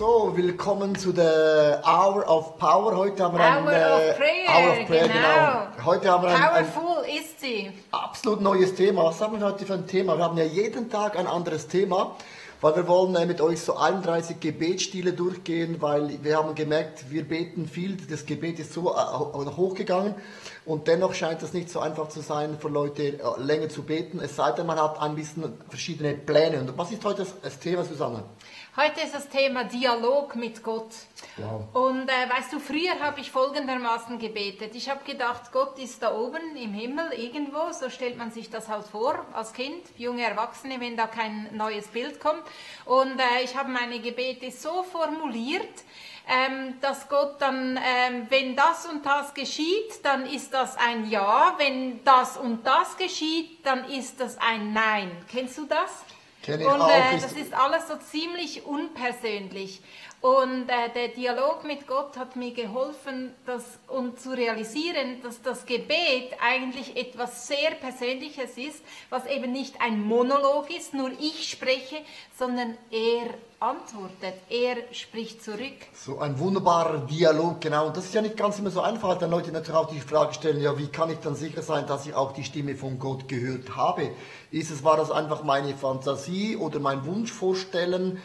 So, willkommen zu der Hour of Power. Heute haben wir Hour of Prayer, genau. Heute haben wir Powerful ist sie. Absolut neues Thema. Was haben wir heute für ein Thema? Wir haben ja jeden Tag ein anderes Thema, weil wir wollen mit euch so 31 Gebetsstile durchgehen, weil wir haben gemerkt, wir beten viel, das Gebet ist so hochgegangen und dennoch scheint es nicht so einfach zu sein, für Leute länger zu beten, es sei denn, man hat ein bisschen verschiedene Pläne. Und was ist heute das Thema, Susanne? Heute ist das Thema Dialog mit Gott. Wow. Und weißt du, früher habe ich folgendermaßen gebetet. Ich habe gedacht, Gott ist da oben im Himmel irgendwo, so stellt man sich das halt vor als Kind, junge Erwachsene, wenn da kein neues Bild kommt. Und ich habe meine Gebete so formuliert, dass Gott dann, wenn das und das geschieht, dann ist das ein Ja. Wenn das und das geschieht, dann ist das ein Nein. Kennst du das? Kenn ich und auch. das ist alles so ziemlich unpersönlich. Und der Dialog mit Gott hat mir geholfen, zu realisieren, dass das Gebet eigentlich etwas sehr Persönliches ist, was eben nicht ein Monolog ist, nur ich spreche, sondern er antwortet, er spricht zurück. So ein wunderbarer Dialog, genau. Und das ist ja nicht ganz immer so einfach, dann Leute natürlich auch die Frage stellen, ja, wie kann ich dann sicher sein, dass ich auch die Stimme von Gott gehört habe? War das einfach meine Fantasie oder mein Wunschvorstellen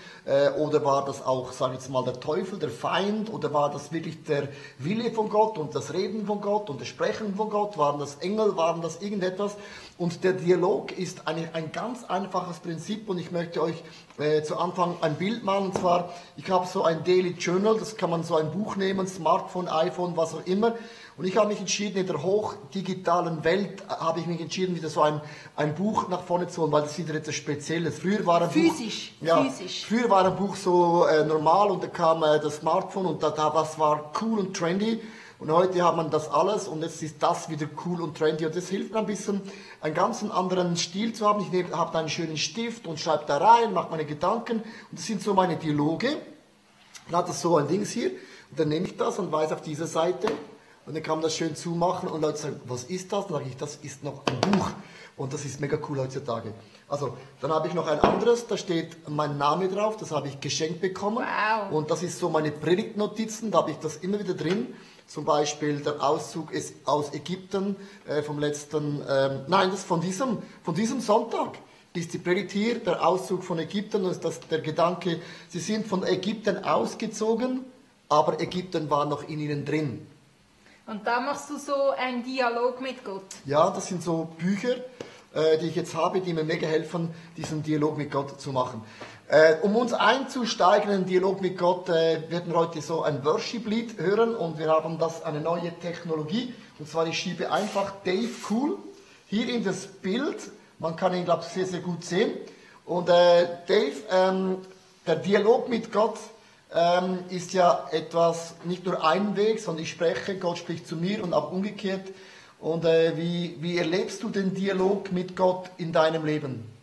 oder war das auch, sage ich jetzt mal, der Teufel, der Feind oder war das wirklich der Wille von Gott und das Reden von Gott und das Sprechen von Gott? Waren das Engel, waren das irgendetwas? Und der Dialog ist ein ganz einfaches Prinzip und ich möchte euch zu Anfang ein Bild malen. Und zwar, ich habe so ein Daily Journal, das kann man so ein Buch nehmen, Smartphone, iPhone, was auch immer. Und ich habe mich entschieden, in der hochdigitalen Welt habe ich mich entschieden, wieder so ein Buch nach vorne zu holen, weil das ist wieder etwas Spezielles. Früher war ein physisch. Früher war ein Buch so normal und da kam das Smartphone und das war cool und trendy. Und heute hat man das alles und jetzt ist das wieder cool und trendy. Und das hilft mir ein bisschen, einen ganz anderen Stil zu haben. Ich habe da einen schönen Stift und schreibe da rein, mache meine Gedanken. Und das sind so meine Dialoge. Dann hat das so ein Ding hier. Und dann nehme ich das und weise auf diese Seite. Und dann kann man das schön zumachen und Leute sagen, was ist das? Dann sage ich, das ist noch ein Buch. Und das ist mega cool heutzutage. Also, dann habe ich noch ein anderes, da steht mein Name drauf, das habe ich geschenkt bekommen. Wow. Und das ist so meine Predigtnotizen, da habe ich das immer wieder drin. Zum Beispiel der Auszug ist aus Ägypten vom letzten, das von diesem Sonntag. Ist die Predigt hier, der Auszug von Ägypten, und ist das der Gedanke, sie sind von Ägypten ausgezogen, aber Ägypten war noch in ihnen drin. Und da machst du so einen Dialog mit Gott. Ja, das sind so Bücher, die ich jetzt habe, die mir mega helfen, diesen Dialog mit Gott zu machen. Um uns einzusteigen in den Dialog mit Gott, werden wir heute so ein Worship-Lied hören und wir haben eine neue Technologie. Und zwar, ich schiebe einfach Dave Cool hier in das Bild. Man kann ihn, glaube ich, sehr, sehr gut sehen. Und Dave, der Dialog mit Gott ist ja etwas, nicht nur ein Weg, sondern ich spreche, Gott spricht zu mir und auch umgekehrt. Und wie erlebst du den Dialog mit Gott in deinem Leben?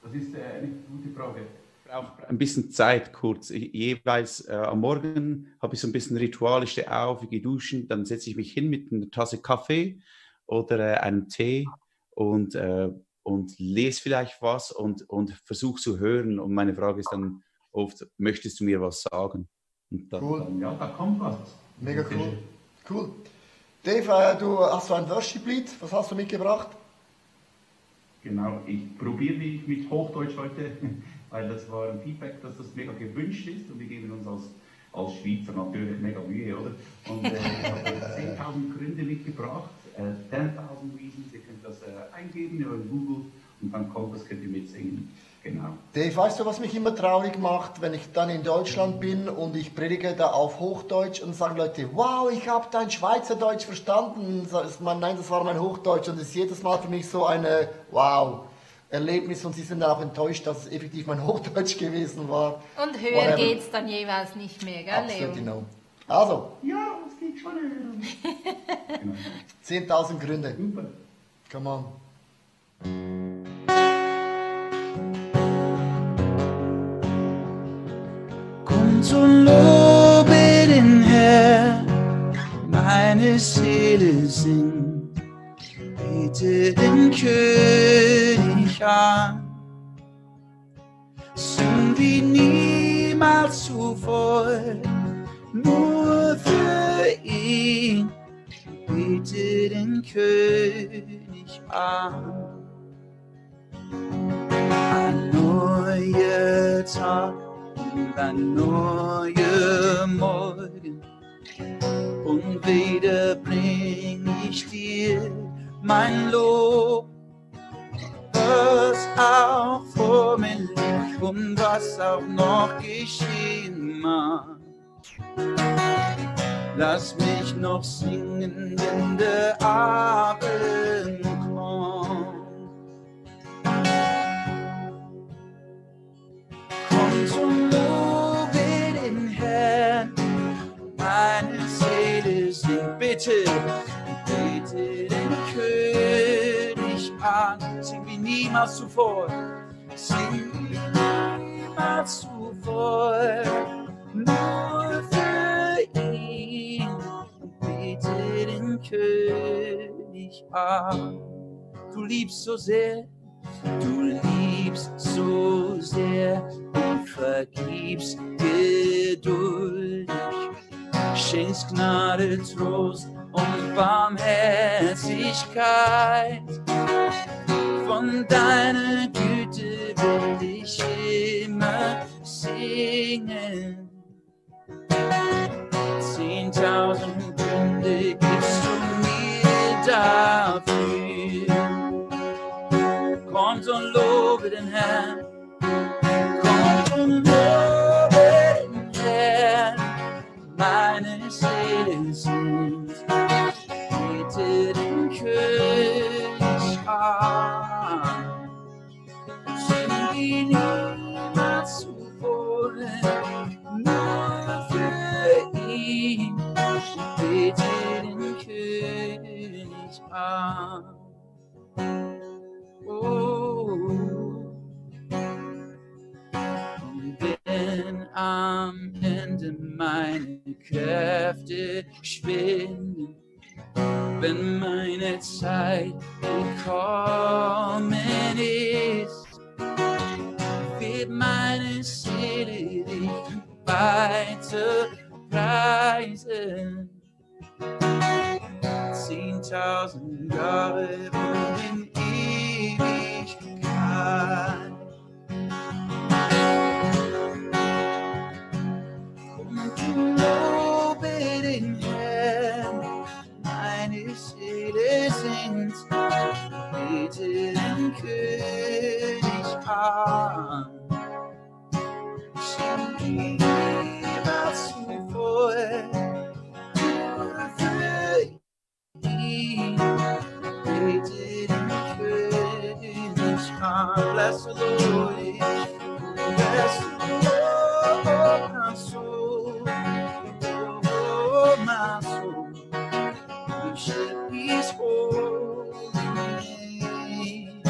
Das ist eine gute Frage. Ich brauche ein bisschen Zeit, kurz. Jeweils am Morgen habe ich so ein bisschen Ritual, ich stehe auf, ich gehe duschen, dann setze ich mich hin mit einer Tasse Kaffee oder einem Tee und lese vielleicht was und versuche zu hören. Und meine Frage ist dann oft, möchtest du mir was sagen? Und dann, cool. Ja, da kommt was. Mega cool. Cool. Dave, du hast so ein Worship-Lied, was hast du mitgebracht? Genau, ich probiere mich mit Hochdeutsch heute, weil das war ein Feedback, dass das mega gewünscht ist und wir geben uns als Schweizer natürlich mega Mühe, oder? Und ich habe 10.000 Gründe mitgebracht, 10.000 Reasons, ihr könnt das eingeben über Google und dann kommt das, könnt ihr mitsingen. Genau. Dave, weißt du, was mich immer traurig macht, wenn ich dann in Deutschland bin und ich predige da auf Hochdeutsch und sagen Leute, wow, ich habe dein Schweizerdeutsch verstanden. Nein, das war mein Hochdeutsch und es ist jedes Mal für mich so ein Wow-Erlebnis und sie sind dann auch enttäuscht, dass es effektiv mein Hochdeutsch gewesen war. Und höher geht es dann jeweils nicht mehr, gell, Absolut, genau. Also. Ja, es geht schon höher. 10.000 Gründe. Super. Come on. Zum Lobe den Herr, meine Seele singt, bete den König an, sing wie niemand niemals zu voll. Nur für ihn bete den König an. Ein neuer Tag und ein neuer Morgen, und wieder bring ich dir mein Lob. Was auch vor mir liegt und was auch noch geschehen mag, lass mich noch singen, wenn der Abend kommt. Kommt und lobe den Herrn, meine Seele singt, bitte, bete den König an. Sing wie niemals zuvor, sing wie niemals zuvor, nur für ihn, bete den König an. Du liebst so sehr, du liebst so sehr und vergibst geduldig, schenkst Gnade, Trost und Barmherzigkeit. Von deiner Güte will ich immer singen. 10.000 Gründe gibst du mir dafür. Kommt und lobe den Herrn, kommt und lobe den Herrn, meine Seele singt, bete den König an. Sing wie niemals zuvor, nur für ihn, bete den König an. Oh. Und wenn am Ende meine Kräfte schwinden, wenn meine Zeit gekommen ist, wird meine Seele dich weiter preisen. 10.000 Jahre und in Ewigkeit. Und du lobe den Herrn, meine Seele singt, bete den König an. Sing wie niemals zuvor, nur für ihn, bete den König an. Bless the Lord, bless the Lord, my soul, oh my soul, worship His holy name.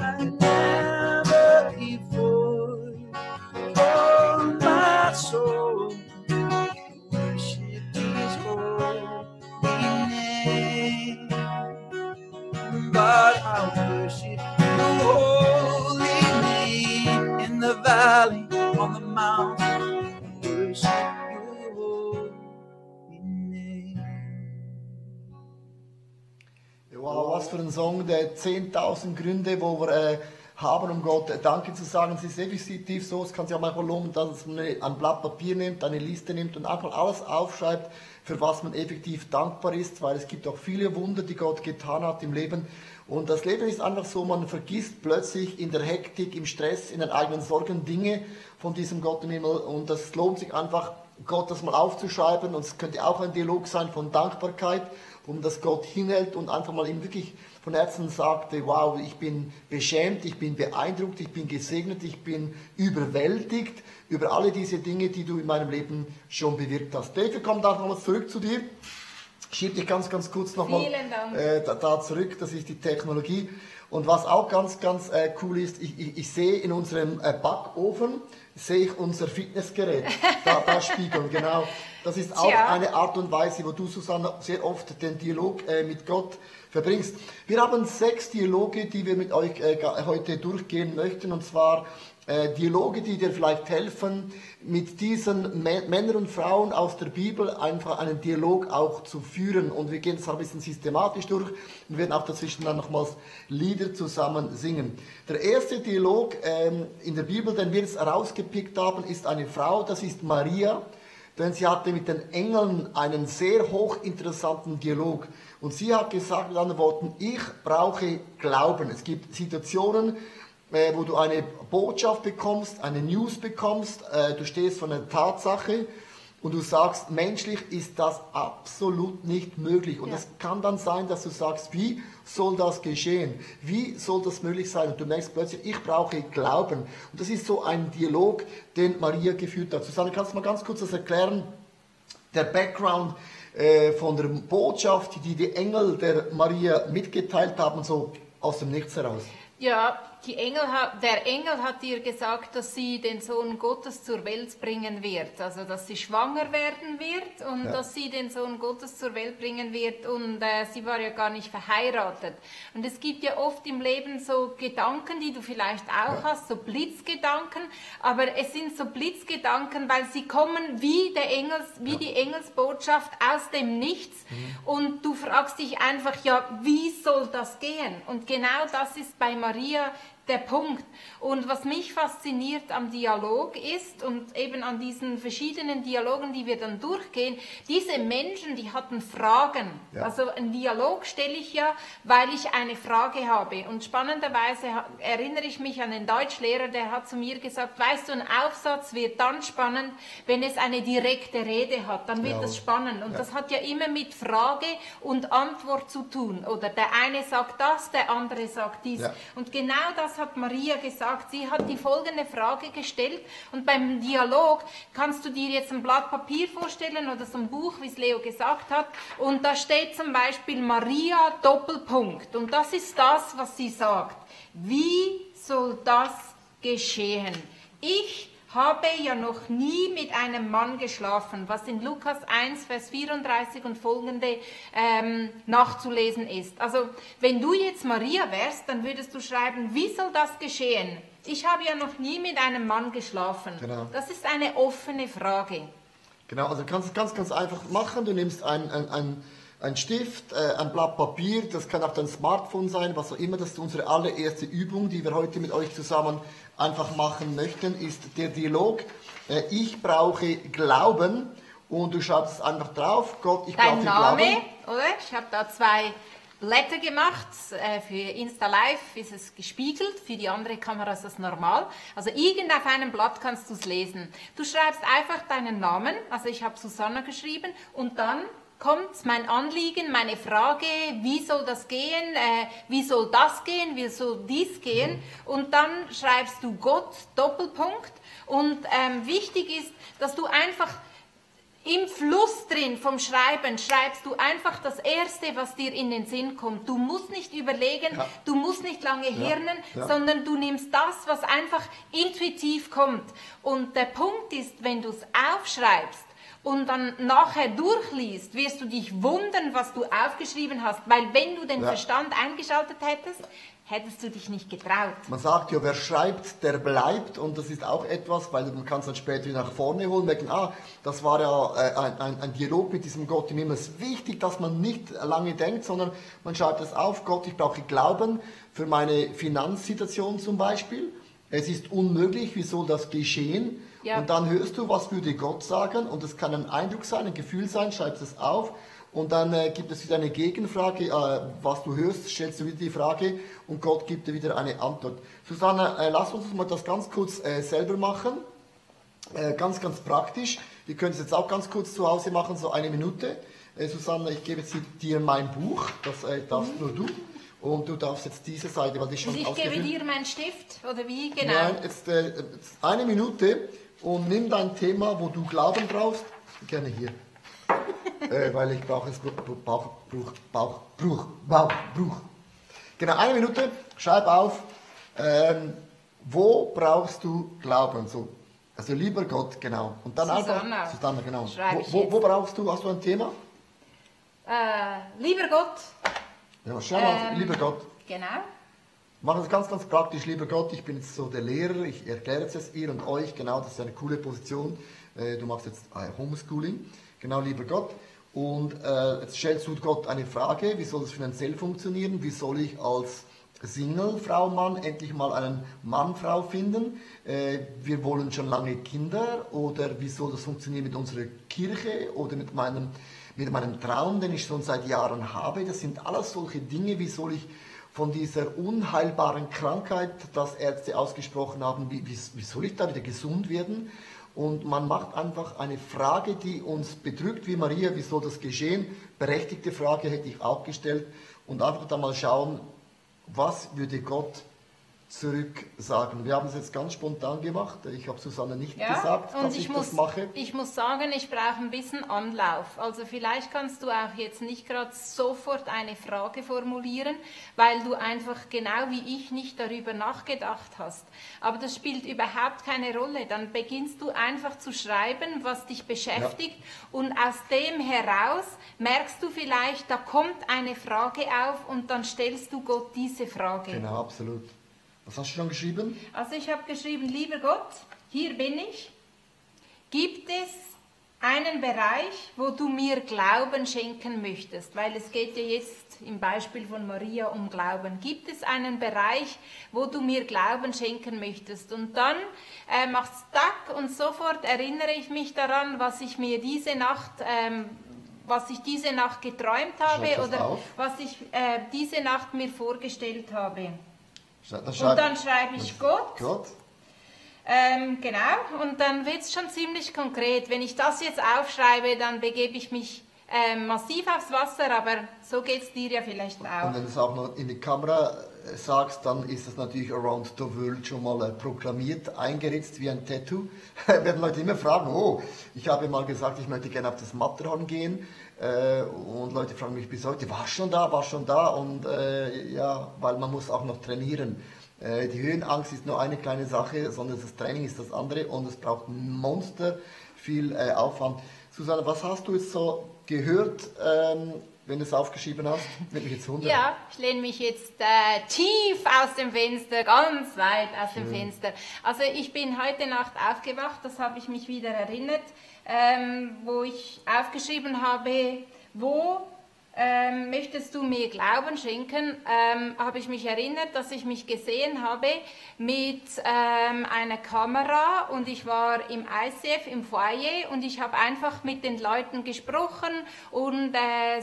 Like never before, oh my soul, worship His holy name. But I worship Your holy name in the valley, on the mountain, worship Your holy name. Wow, was für ein Song, der 10.000 Gründe, wo wir haben, um Gott Danke zu sagen. Es ist definitiv so, es kann sich auch manchmal lohnen, dass man ein Blatt Papier nimmt, eine Liste nimmt und einfach alles aufschreibt, für was man effektiv dankbar ist, weil es gibt auch viele Wunder, die Gott getan hat im Leben. Und das Leben ist einfach so, man vergisst plötzlich in der Hektik, im Stress, in den eigenen Sorgen Dinge von diesem Gott im Himmel. Und das lohnt sich einfach, Gott das mal aufzuschreiben. Und es könnte auch ein Dialog sein von Dankbarkeit, um das Gott hinhält und einfach mal ihm wirklich von Herzen sagte, wow, ich bin beschämt, ich bin beeindruckt, ich bin gesegnet, ich bin überwältigt über alle diese Dinge, die du in meinem Leben schon bewirkt hast. David, komm da nochmal zurück zu dir. Schieb dich ganz kurz nochmal da zurück, das ist die Technologie. Und was auch ganz cool ist, ich sehe in unserem Backofen, sehe ich unser Fitnessgerät da spiegeln, genau. Das ist auch eine Art und Weise, wo du, Susanne, sehr oft den Dialog mit Gott verbringst. Wir haben 6 Dialoge, die wir mit euch heute durchgehen möchten, und zwar Dialoge, die dir vielleicht helfen, mit diesen Männern und Frauen aus der Bibel einfach einen Dialog auch zu führen. Und wir gehen das ein bisschen systematisch durch und werden auch dazwischen dann nochmals Lieder zusammen singen. Der erste Dialog in der Bibel, den wir jetzt herausgepickt haben, ist eine Frau, das ist Maria, denn sie hatte mit den Engeln einen sehr hochinteressanten Dialog. Und sie hat gesagt mit anderen Worten, ich brauche Glauben. Es gibt Situationen, wo du eine Botschaft bekommst, eine News bekommst, du stehst vor einer Tatsache und du sagst, menschlich ist das absolut nicht möglich. Und es kann dann sein, dass du sagst, wie soll das geschehen? Wie soll das möglich sein? Und du merkst plötzlich, ich brauche Glauben. Und das ist so ein Dialog, den Maria geführt hat. Susanne, kannst du mal ganz kurz das erklären? Der Background von der Botschaft, die die Engel der Maria mitgeteilt haben, so aus dem Nichts heraus. Ja, der Engel hat ihr gesagt, dass sie den Sohn Gottes zur Welt bringen wird. Also, dass sie schwanger werden wird und dass sie den Sohn Gottes zur Welt bringen wird. Und sie war ja gar nicht verheiratet. Und es gibt ja oft im Leben so Gedanken, die du vielleicht auch hast, so Blitzgedanken. Aber es sind so Blitzgedanken, weil sie kommen wie die Engelsbotschaft aus dem Nichts. Und du fragst dich einfach, ja, wie soll das gehen? Und genau das ist bei Maria der Punkt. Und was mich fasziniert am Dialog ist, und eben an diesen verschiedenen Dialogen, die wir dann durchgehen, diese Menschen, die hatten Fragen. Ja. Also einen Dialog stelle ich ja, weil ich eine Frage habe. Und spannenderweise erinnere ich mich an den Deutschlehrer, der hat zu mir gesagt, weißt du, ein Aufsatz wird dann spannend, wenn es eine direkte Rede hat. Dann wird es spannend. Und das hat ja immer mit Frage und Antwort zu tun. Oder der eine sagt das, der andere sagt dies. Ja. Und genau das hat Maria gesagt. Sie hat die folgende Frage gestellt und beim Dialog kannst du dir jetzt ein Blatt Papier vorstellen oder so ein Buch, wie es Leo gesagt hat, und da steht zum Beispiel Maria Doppelpunkt und das ist das, was sie sagt. Wie soll das geschehen? Ich habe ja noch nie mit einem Mann geschlafen, was in Lukas 1, Vers 34 und folgende nachzulesen ist. Also, wenn du jetzt Maria wärst, dann würdest du schreiben, wie soll das geschehen? Ich habe ja noch nie mit einem Mann geschlafen. Genau. Das ist eine offene Frage. Genau, also du kannst es ganz, ganz einfach machen. Du nimmst ein Stift, ein Blatt Papier, das kann auch dein Smartphone sein, was auch immer. Das ist unsere allererste Übung, die wir heute mit euch zusammen einfach machen möchten, ist der Dialog. Ich brauche Glauben und du schreibst einfach drauf, Gott, ich brauche Glauben. Dein Name, oder? Ich habe da 2 Blätter gemacht, für Insta Live ist es gespiegelt, für die andere Kamera ist das normal. Also irgend auf einem Blatt kannst du es lesen. Du schreibst einfach deinen Namen, also ich habe Susanna geschrieben und dann kommt mein Anliegen, meine Frage, wie soll das gehen, wie soll das gehen, wie soll dies gehen und dann schreibst du Gott, Doppelpunkt und wichtig ist, dass du einfach im Fluss drin vom Schreiben schreibst du einfach das Erste, was dir in den Sinn kommt. Du musst nicht überlegen, du musst nicht lange hirnen, sondern du nimmst das, was einfach intuitiv kommt. Und der Punkt ist, wenn du es aufschreibst, und dann nachher durchliest, wirst du dich wundern, was du aufgeschrieben hast. Weil wenn du den Verstand eingeschaltet hättest, hättest du dich nicht getraut. Man sagt ja, wer schreibt, der bleibt. Und das ist auch etwas, weil man kann es dann später wieder nach vorne holen. Merken, das war ja ein Dialog mit diesem Gott im Himmel. Es ist wichtig, dass man nicht lange denkt, sondern man schreibt es auf. Gott, ich brauche Glauben für meine Finanzsituation zum Beispiel. Es ist unmöglich, wie soll das geschehen? Ja. Und dann hörst du, was würde Gott sagen? Und es kann ein Eindruck sein, ein Gefühl sein, schreibst es auf. Und dann gibt es wieder eine Gegenfrage, was du hörst, stellst du wieder die Frage und Gott gibt dir wieder eine Antwort. Susanne, lass uns mal das ganz kurz selber machen. Ganz, ganz praktisch. Wir können es jetzt auch ganz kurz zu Hause machen, so 1 Minute. Susanne, ich gebe jetzt dir mein Buch, das darfst nur du. Und du darfst jetzt diese Seite, weil die schon ausgefüllt. Ich gebe dir meinen Stift, oder wie genau? Nein, jetzt 1 Minute und nimm dein Thema, wo du Glauben brauchst, gerne hier. Weil ich brauche es Bauchbruch. Genau, 1 Minute, schreib auf, wo brauchst du Glauben? So, also lieber Gott, genau. Und dann Susanna. einfach, Susanna, genau. Wo brauchst du, hast du ein Thema? Lieber Gott. Ja, schau mal, lieber Gott. Genau. Machen wir es ganz, ganz praktisch, lieber Gott, ich bin jetzt so der Lehrer, ich erkläre jetzt es ihr und euch, genau, das ist eine coole Position, du machst jetzt Homeschooling, genau, lieber Gott, und jetzt stellst du Gott eine Frage, wie soll das finanziell funktionieren, wie soll ich als Single, Frau, Mann, endlich mal einen Mann, Frau finden, wir wollen schon lange Kinder, oder wie soll das funktionieren mit unserer Kirche, oder mit meinem Traum, den ich schon seit Jahren habe, das sind alles solche Dinge, wie soll ich von dieser unheilbaren Krankheit, dass Ärzte ausgesprochen haben, wie soll ich da wieder gesund werden? Und man macht einfach eine Frage, die uns bedrückt, wie Maria, wie soll das geschehen? Berechtigte Frage hätte ich auch gestellt. Und einfach da mal schauen, was würde Gott zurück sagen. Wir haben es jetzt ganz spontan gemacht. Ich habe Susanne nicht gesagt, dass ich das mache. Ich muss sagen, ich brauche ein bisschen Anlauf. Also vielleicht kannst du auch jetzt nicht gerade sofort eine Frage formulieren, weil du einfach genau wie ich nicht darüber nachgedacht hast. Aber das spielt überhaupt keine Rolle. Dann beginnst du einfach zu schreiben, was dich beschäftigt, und aus dem heraus merkst du vielleicht, da kommt eine Frage auf und dann stellst du Gott diese Frage. Genau, absolut. Was hast du schon geschrieben? Also ich habe geschrieben, lieber Gott, hier bin ich. Gibt es einen Bereich, wo du mir Glauben schenken möchtest? Weil es geht ja jetzt im Beispiel von Maria um Glauben. Gibt es einen Bereich, wo du mir Glauben schenken möchtest? Und dann macht es tack und sofort erinnere ich mich daran, was ich diese Nacht geträumt habe oder was ich diese Nacht mir vorgestellt habe. Und dann schreibe ich Gott. Genau, und dann wird es schon ziemlich konkret. Wenn ich das jetzt aufschreibe, dann begebe ich mich massiv aufs Wasser, aber so geht es dir ja vielleicht auch. Und wenn du es auch noch in die Kamera sagst, dann ist das natürlich around the world schon mal proklamiert, eingeritzt wie ein Tattoo. Werden Leute immer fragen, oh, ich habe mal gesagt, ich möchte gerne auf das Matterhorn gehen. Und Leute fragen mich bis heute, war schon da? Und ja, weil man muss auch noch trainieren. Die Höhenangst ist nur eine kleine Sache, sondern das Training ist das andere und es braucht monster viel Aufwand. Susanne, was hast du jetzt so gehört, wenn du es aufgeschrieben hast? Ja, ich lehne mich jetzt tief aus dem Fenster, ganz weit aus dem Fenster. Also ich bin heute Nacht aufgewacht, das habe ich mich wieder erinnert, wo ich aufgeschrieben habe, wo möchtest du mir Glauben schenken, habe ich mich erinnert, dass ich mich gesehen habe mit einer Kamera und ich war im ICF im Foyer und ich habe einfach mit den Leuten gesprochen und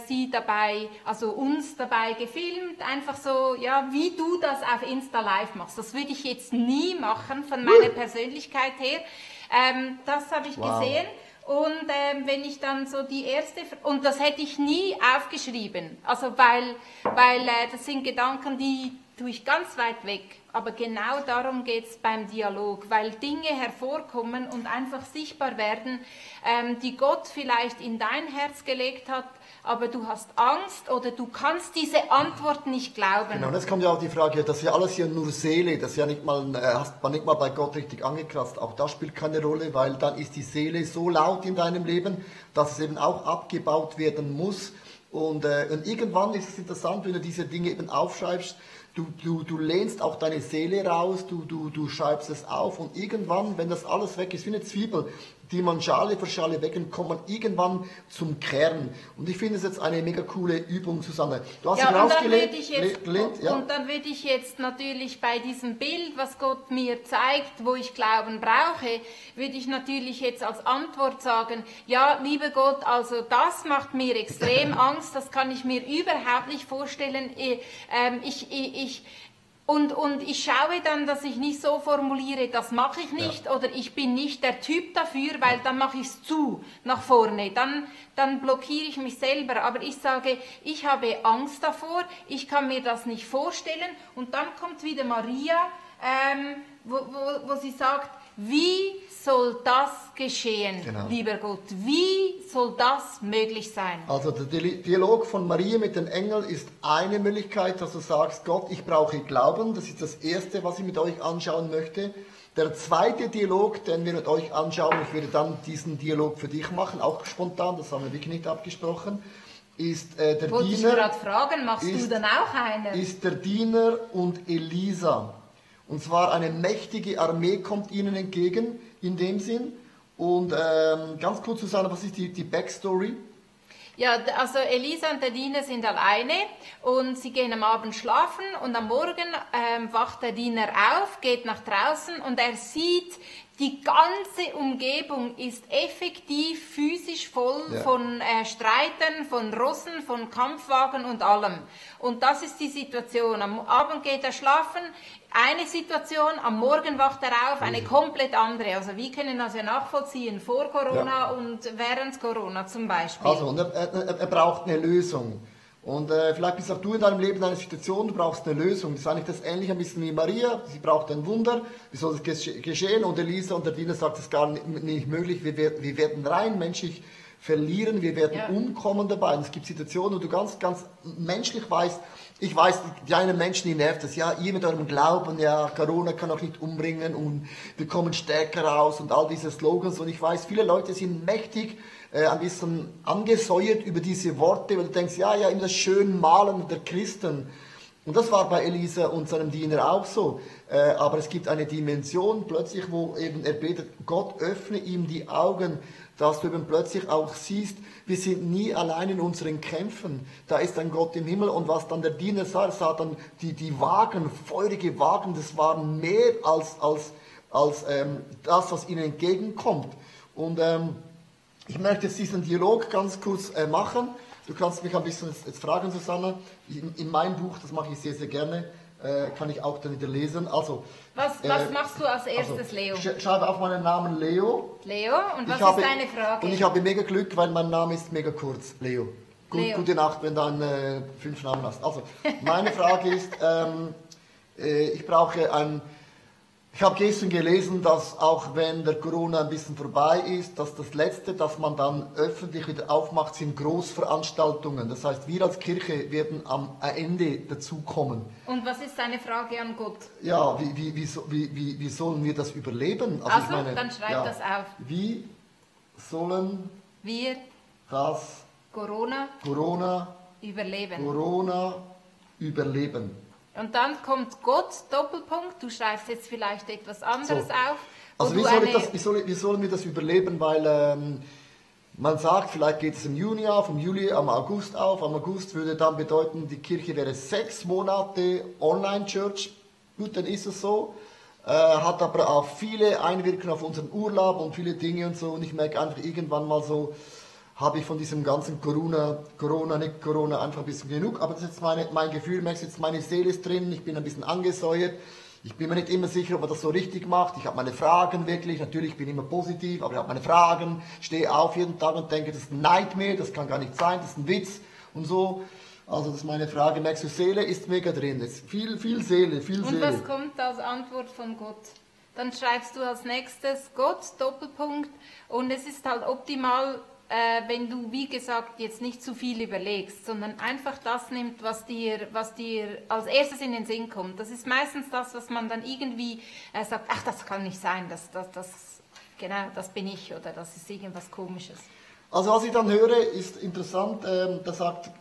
sie dabei, also uns dabei gefilmt, einfach so, ja, wie du das auf Insta Live machst. Das würde ich jetzt nie machen von meiner Persönlichkeit her. Das habe ich gesehen. Und wenn ich dann so die erste, und das hätte ich nie aufgeschrieben, also weil das sind Gedanken, die tue ich ganz weit weg, aber genau darum geht es beim Dialog, weil Dinge hervorkommen und einfach sichtbar werden, die Gott vielleicht in dein Herz gelegt hat, aber du hast Angst oder du kannst diese Antwort nicht glauben. Genau, und jetzt kommt ja auch die Frage, das ist ja alles hier nur Seele, das ist ja nicht mal, hast man nicht mal bei Gott richtig angekratzt. Auch das spielt keine Rolle, weil dann ist die Seele so laut in deinem Leben, dass es eben auch abgebaut werden muss. Und irgendwann ist es interessant, wenn du diese Dinge eben aufschreibst, du lehnst auch deine Seele raus, du schreibst es auf und irgendwann, wenn das alles weg ist, wie eine Zwiebel, die man Schale für Schale wegnimmt, kommt man irgendwann zum Kern. Und ich finde es jetzt eine mega coole Übung, Susanne. Du hast ja, und dann würde ich jetzt natürlich bei diesem Bild, was Gott mir zeigt, wo ich Glauben brauche, würde ich natürlich jetzt als Antwort sagen, ja, lieber Gott, also das macht mir extrem Angst, das kann ich mir überhaupt nicht vorstellen. Und ich schaue dann, dass ich nicht so formuliere, das mache ich nicht oder ich bin nicht der Typ dafür, weil dann mache ich es zu nach vorne. Dann blockiere ich mich selber. Aber ich sage, ich habe Angst davor, ich kann mir das nicht vorstellen. Und dann kommt wieder Maria, wo sie sagt, wie soll das geschehen, lieber Gott? Wie soll das möglich sein? Also der Dialog von Maria mit den Engeln ist eine Möglichkeit, dass du sagst, Gott, ich brauche Glauben. Das ist das Erste, was ich mit euch anschauen möchte. Der zweite Dialog, den wir mit euch anschauen, ich werde dann diesen Dialog für dich machen, auch spontan, das haben wir wirklich nicht abgesprochen. ist der Wollte ich Diener, gerade fragen, machst du dann auch eine? ist der Diener und Elisa. Und zwar eine mächtige Armee kommt ihnen entgegen, in dem Sinn. Und ganz kurz, Susanne, was ist die Backstory? Ja, also Elisa und der Diener sind alleine und sie gehen am Abend schlafen und am Morgen wacht der Diener auf, geht nach draußen und er sieht, die ganze Umgebung ist effektiv physisch voll von Streitern, von Rossen, von Kampfwagen und allem. Und das ist die Situation. Am Abend geht er schlafen, eine Situation, am Morgen wacht er auf, eine komplett andere. Also wir können das ja nachvollziehen, vor Corona und während Corona zum Beispiel. Also, und er braucht eine Lösung. Und vielleicht bist auch du in deinem Leben in einer Situation, du brauchst eine Lösung. Das ist eigentlich das ähnliche ein bisschen wie Maria. Sie braucht ein Wunder. Wie soll das geschehen? Und Elisa und der Diener sagt, das ist gar nicht möglich. Wir werden rein menschlich verlieren. Wir werden umkommen dabei. Und es gibt Situationen, wo du ganz, ganz menschlich weißt, ich weiß, die einen Menschen, die nervt das. Ja, ihr mit eurem Glauben, ja, Corona kann auch nicht umbringen und wir kommen stärker raus und all diese Slogans. Und ich weiß, viele Leute sind mächtig ein bisschen angesäuert über diese Worte, weil du denkst, ja, immer das schön Malen der Christen. Und das war bei Elisa und seinem Diener auch so. Aber es gibt eine Dimension plötzlich, wo eben er betet, Gott öffne ihm die Augen, dass du eben plötzlich auch siehst, wir sind nie allein in unseren Kämpfen. Da ist ein Gott im Himmel und was dann der Diener sah dann die Wagen, feurige Wagen, das waren mehr als das, was ihnen entgegenkommt. Und ich möchte jetzt diesen Dialog ganz kurz machen. Du kannst mich ein bisschen jetzt fragen, Susanne. In meinem Buch, das mache ich sehr, sehr gerne, kann ich auch dann wieder lesen. Also, was machst du als erstes, Leo? Schreibe auf meinen Namen Leo. Leo, und was ist deine Frage? Und ich habe mega Glück, weil mein Name ist mega kurz, Leo. Leo. Gute Nacht, wenn du dann 5 Namen hast. Also, meine Frage ist, ich habe gestern gelesen, dass auch wenn der Corona ein bisschen vorbei ist, dass das Letzte, das man dann öffentlich wieder aufmacht, sind Großveranstaltungen. Das heißt, wir als Kirche werden am Ende dazukommen. Und was ist deine Frage an Gott? Ja, wie sollen wir das überleben? Also ich meine, dann schreib das auf. Wie sollen wir das Corona überleben? Und dann kommt Gott, Doppelpunkt, du schreibst jetzt vielleicht etwas anderes auf. Also wie sollen wir das überleben, weil man sagt, vielleicht geht es im Juni auf, im Juli, am August auf. Am August würde dann bedeuten, die Kirche wäre 6 Monate Online-Church. Gut, dann ist es so. Hat aber auch viele Einwirkungen auf unseren Urlaub und viele Dinge und so. Und ich merke einfach irgendwann mal so, habe ich von diesem ganzen Corona einfach ein bisschen genug. Aber das ist jetzt mein Gefühl, merkst jetzt, meine Seele ist drin, ich bin ein bisschen angesäuert. Ich bin mir nicht immer sicher, ob man das so richtig macht. Ich habe meine Fragen wirklich, natürlich bin ich immer positiv, aber ich habe meine Fragen, stehe auf jeden Tag und denke, das ist ein Nightmare, das kann gar nicht sein, das ist ein Witz und so. Also das ist meine Frage, merkst du, Seele ist mega drin, es ist viel Seele, viel Seele. Und was kommt als Antwort von Gott? Dann schreibst du als nächstes Gott, Doppelpunkt, und es ist halt optimal, wenn du, wie gesagt, jetzt nicht zu viel überlegst, sondern einfach das nimmst, was dir als erstes in den Sinn kommt. Das ist meistens das, was man dann irgendwie sagt, ach, das kann nicht sein, das bin ich oder das ist irgendwas Komisches. Also was ich dann höre, ist interessant,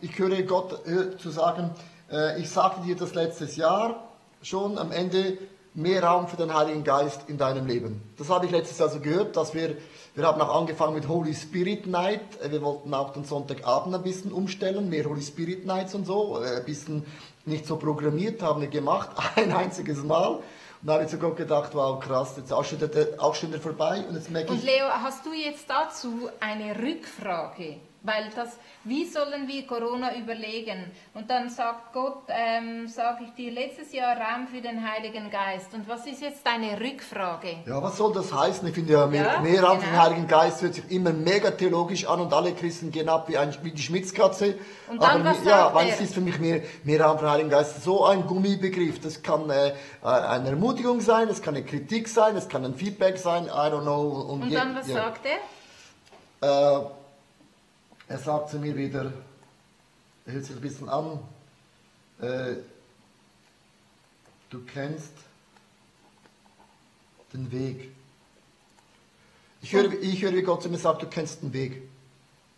ich höre Gott zu sagen, ich sagte dir das letztes Jahr schon am Ende, mehr Raum für den Heiligen Geist in deinem Leben. Das habe ich letztes Jahr so gehört, dass wir haben auch angefangen mit Holy Spirit Night. Wir wollten auch den Sonntagabend ein bisschen umstellen, mehr Holy Spirit Nights und so, ein bisschen nicht so programmiert, haben wir gemacht, ein einziges Mal. Und da habe ich zu Gott gedacht, wow, krass, jetzt auch schon wieder vorbei. Und jetzt merke ich... Und Leo, hast du jetzt dazu eine Rückfrage? Weil wie sollen wir Corona überlegen? Und dann sagt Gott, sage ich dir, letztes Jahr Raum für den Heiligen Geist. Und was ist jetzt deine Rückfrage? Ja, was soll das heißen? Ich finde ja, mehr Raum für den Heiligen Geist hört sich immer mega theologisch an und alle Christen gehen ab wie die Schmitzkatze. Und dann, aber weil es ist für mich mehr Raum für den Heiligen Geist so ein Gummibegriff. Das kann eine Ermutigung sein, das kann eine Kritik sein, das kann ein Feedback sein, I don't know. Und dann, was sagt er? Er sagt zu mir wieder, er hält sich ein bisschen an, du kennst den Weg. Ich höre, wie Gott zu mir sagt, du kennst den Weg.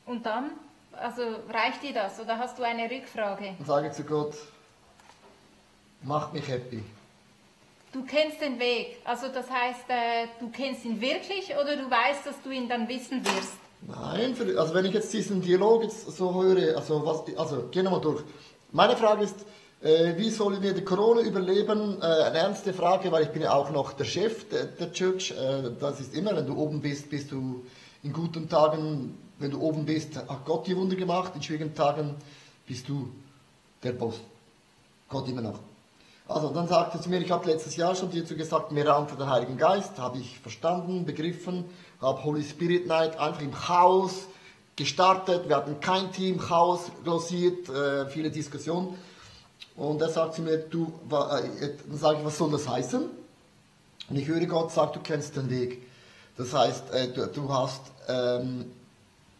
Und dann? Also reicht dir das oder hast du eine Rückfrage? Dann sage ich zu Gott, macht mich happy. Du kennst den Weg, also das heißt, du kennst ihn wirklich oder du weißt, dass du ihn dann wissen wirst? Nein, also wenn ich jetzt diesen Dialog jetzt so höre, also gehen wir mal durch. Meine Frage ist, wie sollen wir die Corona überleben? Eine ernste Frage, weil ich bin ja auch noch der Chef der Church. Das ist immer, wenn du oben bist, bist du in guten Tagen, wenn du oben bist, hat Gott die Wunder gemacht. In schwierigen Tagen bist du der Boss. Gott immer noch. Also dann sagte zu mir, ich habe letztes Jahr schon dazu gesagt, mehr Raum für den Heiligen Geist, habe ich verstanden, begriffen, habe Holy Spirit Night einfach im Chaos gestartet, wir hatten kein Team, Chaos glossiert, viele Diskussionen. Und er sagt zu mir, dann sage ich, was soll das heißen? Und ich höre Gott sagen, du kennst den Weg. Das heißt, du hast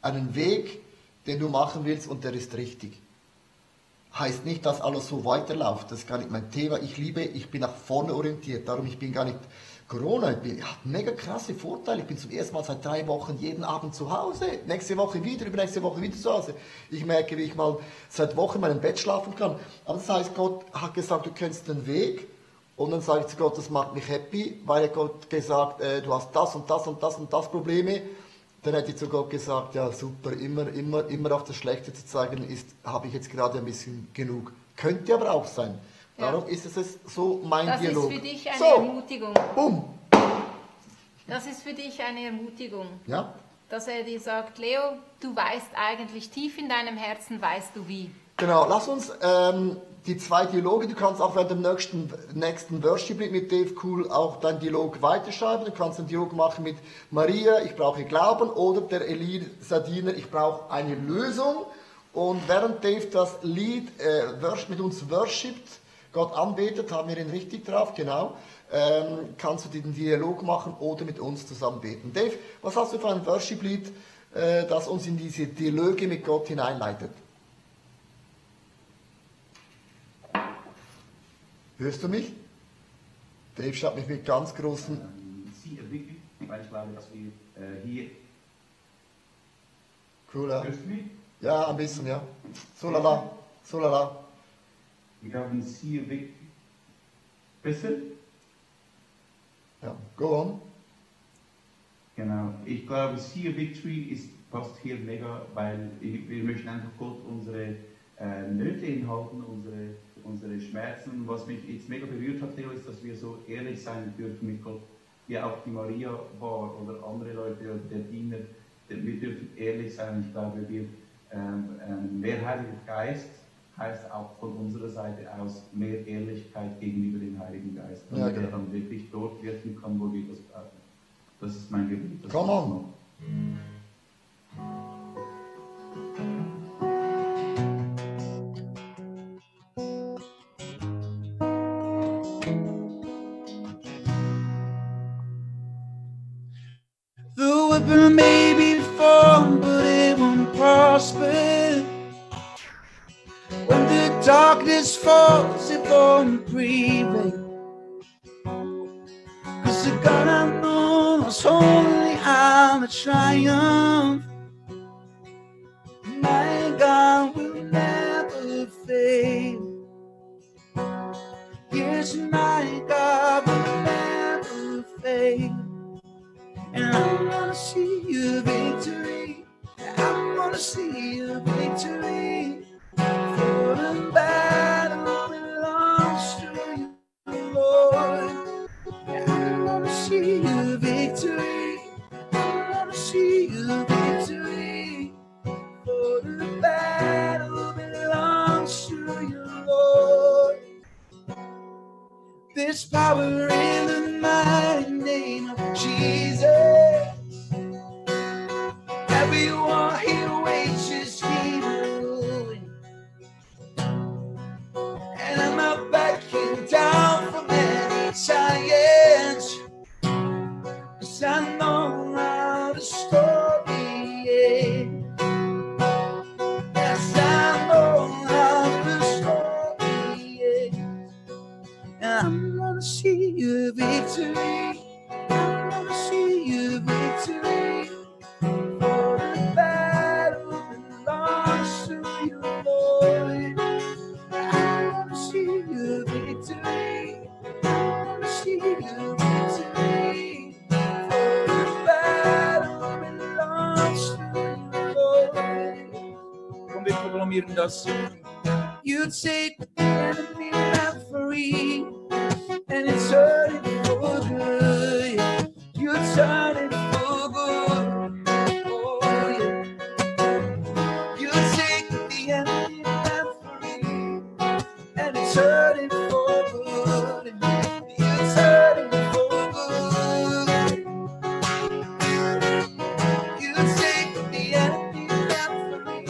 einen Weg, den du machen willst und der ist richtig. Heißt nicht, dass alles so weiterläuft. Das ist gar nicht mein Thema. Ich bin nach vorne orientiert. Darum, ich bin gar nicht Corona. Ich habe mega krasse Vorteile. Ich bin zum ersten Mal seit 3 Wochen jeden Abend zu Hause. Nächste Woche wieder, übernächste Woche wieder zu Hause. Ich merke, wie ich mal seit Wochen in meinem Bett schlafen kann. Aber das heißt, Gott hat gesagt, du kennst den Weg. Und dann sage ich zu Gott, das macht mich happy, weil Gott gesagt, du hast das und das und das und das Probleme. Dann hätte ich zu Gott gesagt, ja super, immer auf das Schlechte zu zeigen, habe ich jetzt gerade ein bisschen genug. Könnte aber auch sein. Darum ist es so mein Dialog. Das ist für dich eine Ermutigung. Bumm. Das ist für dich eine Ermutigung. Ja. Dass er dir sagt, Leo, du weißt eigentlich, tief in deinem Herzen weißt du wie. Genau, lass uns die 2 Dialoge, du kannst auch während dem nächsten Worship mit Dave Cool auch deinen Dialog weiterschreiben. Du kannst einen Dialog machen mit Maria, ich brauche Glauben, oder der Elie Sardiner, ich brauche eine Lösung. Und während Dave das Lied mit uns worshipt, Gott anbetet, haben wir ihn richtig drauf, genau, kannst du den Dialog machen oder mit uns zusammen beten. Dave, was hast du für ein Worship-Lied, das uns in diese Dialoge mit Gott hineinleitet? Hörst du mich? Dave schaut mich mit ganz großen... Sie wirklich, weil ich glaube, dass wir hier... Cool, ja. Hörst du mich? Ja, ein bisschen, ja. So lala, so lala. Wir haben Sie wirklich... Besser? Ja, go on. Genau. Ich glaube, See a Victory passt hier mega, weil wir möchten einfach Gott unsere Nöte inhalten, unsere Schmerzen. Was mich jetzt mega berührt hat, Theo, ist, dass wir so ehrlich sein dürfen mit Gott, wie auch die Maria war oder andere Leute oder der Diener. Wir dürfen ehrlich sein. Ich glaube, mehr Heiliger Geist heißt auch von unserer Seite aus mehr Ehrlichkeit gegenüber dem Heiligen Geist, damit er dann wirklich dort wirken kann, wo wir das brauchen. Das ist mein Gebet. Come on. The weapon may be formed, but it won't prosper. When the darkness falls, it won't prevail. 'Cause the God I know is holy, I'm a triumph. My God will never fail. Yes, my God will never fail. And I'm gonna see your victory. I'm gonna see your victory. For the battle belongs to you, Lord. I'm gonna see your victory. I'm gonna see your victory. For the battle belongs to you, Lord. There's power in the mighty name of Jesus. Everyone here wages he ruling. And I'm not backing down from any giants. 'Cause I know how the story ends. Yes, I know how the story ends. And I'm gonna see your victory. I'm gonna see your victory. For the battle prometieron das so. You take the enemy not free, and it's hurting for good. You turn it for good. Oh yeah. You take the enemy not free, and it's hurting for good. It's hurting for good. You take the enemy not free,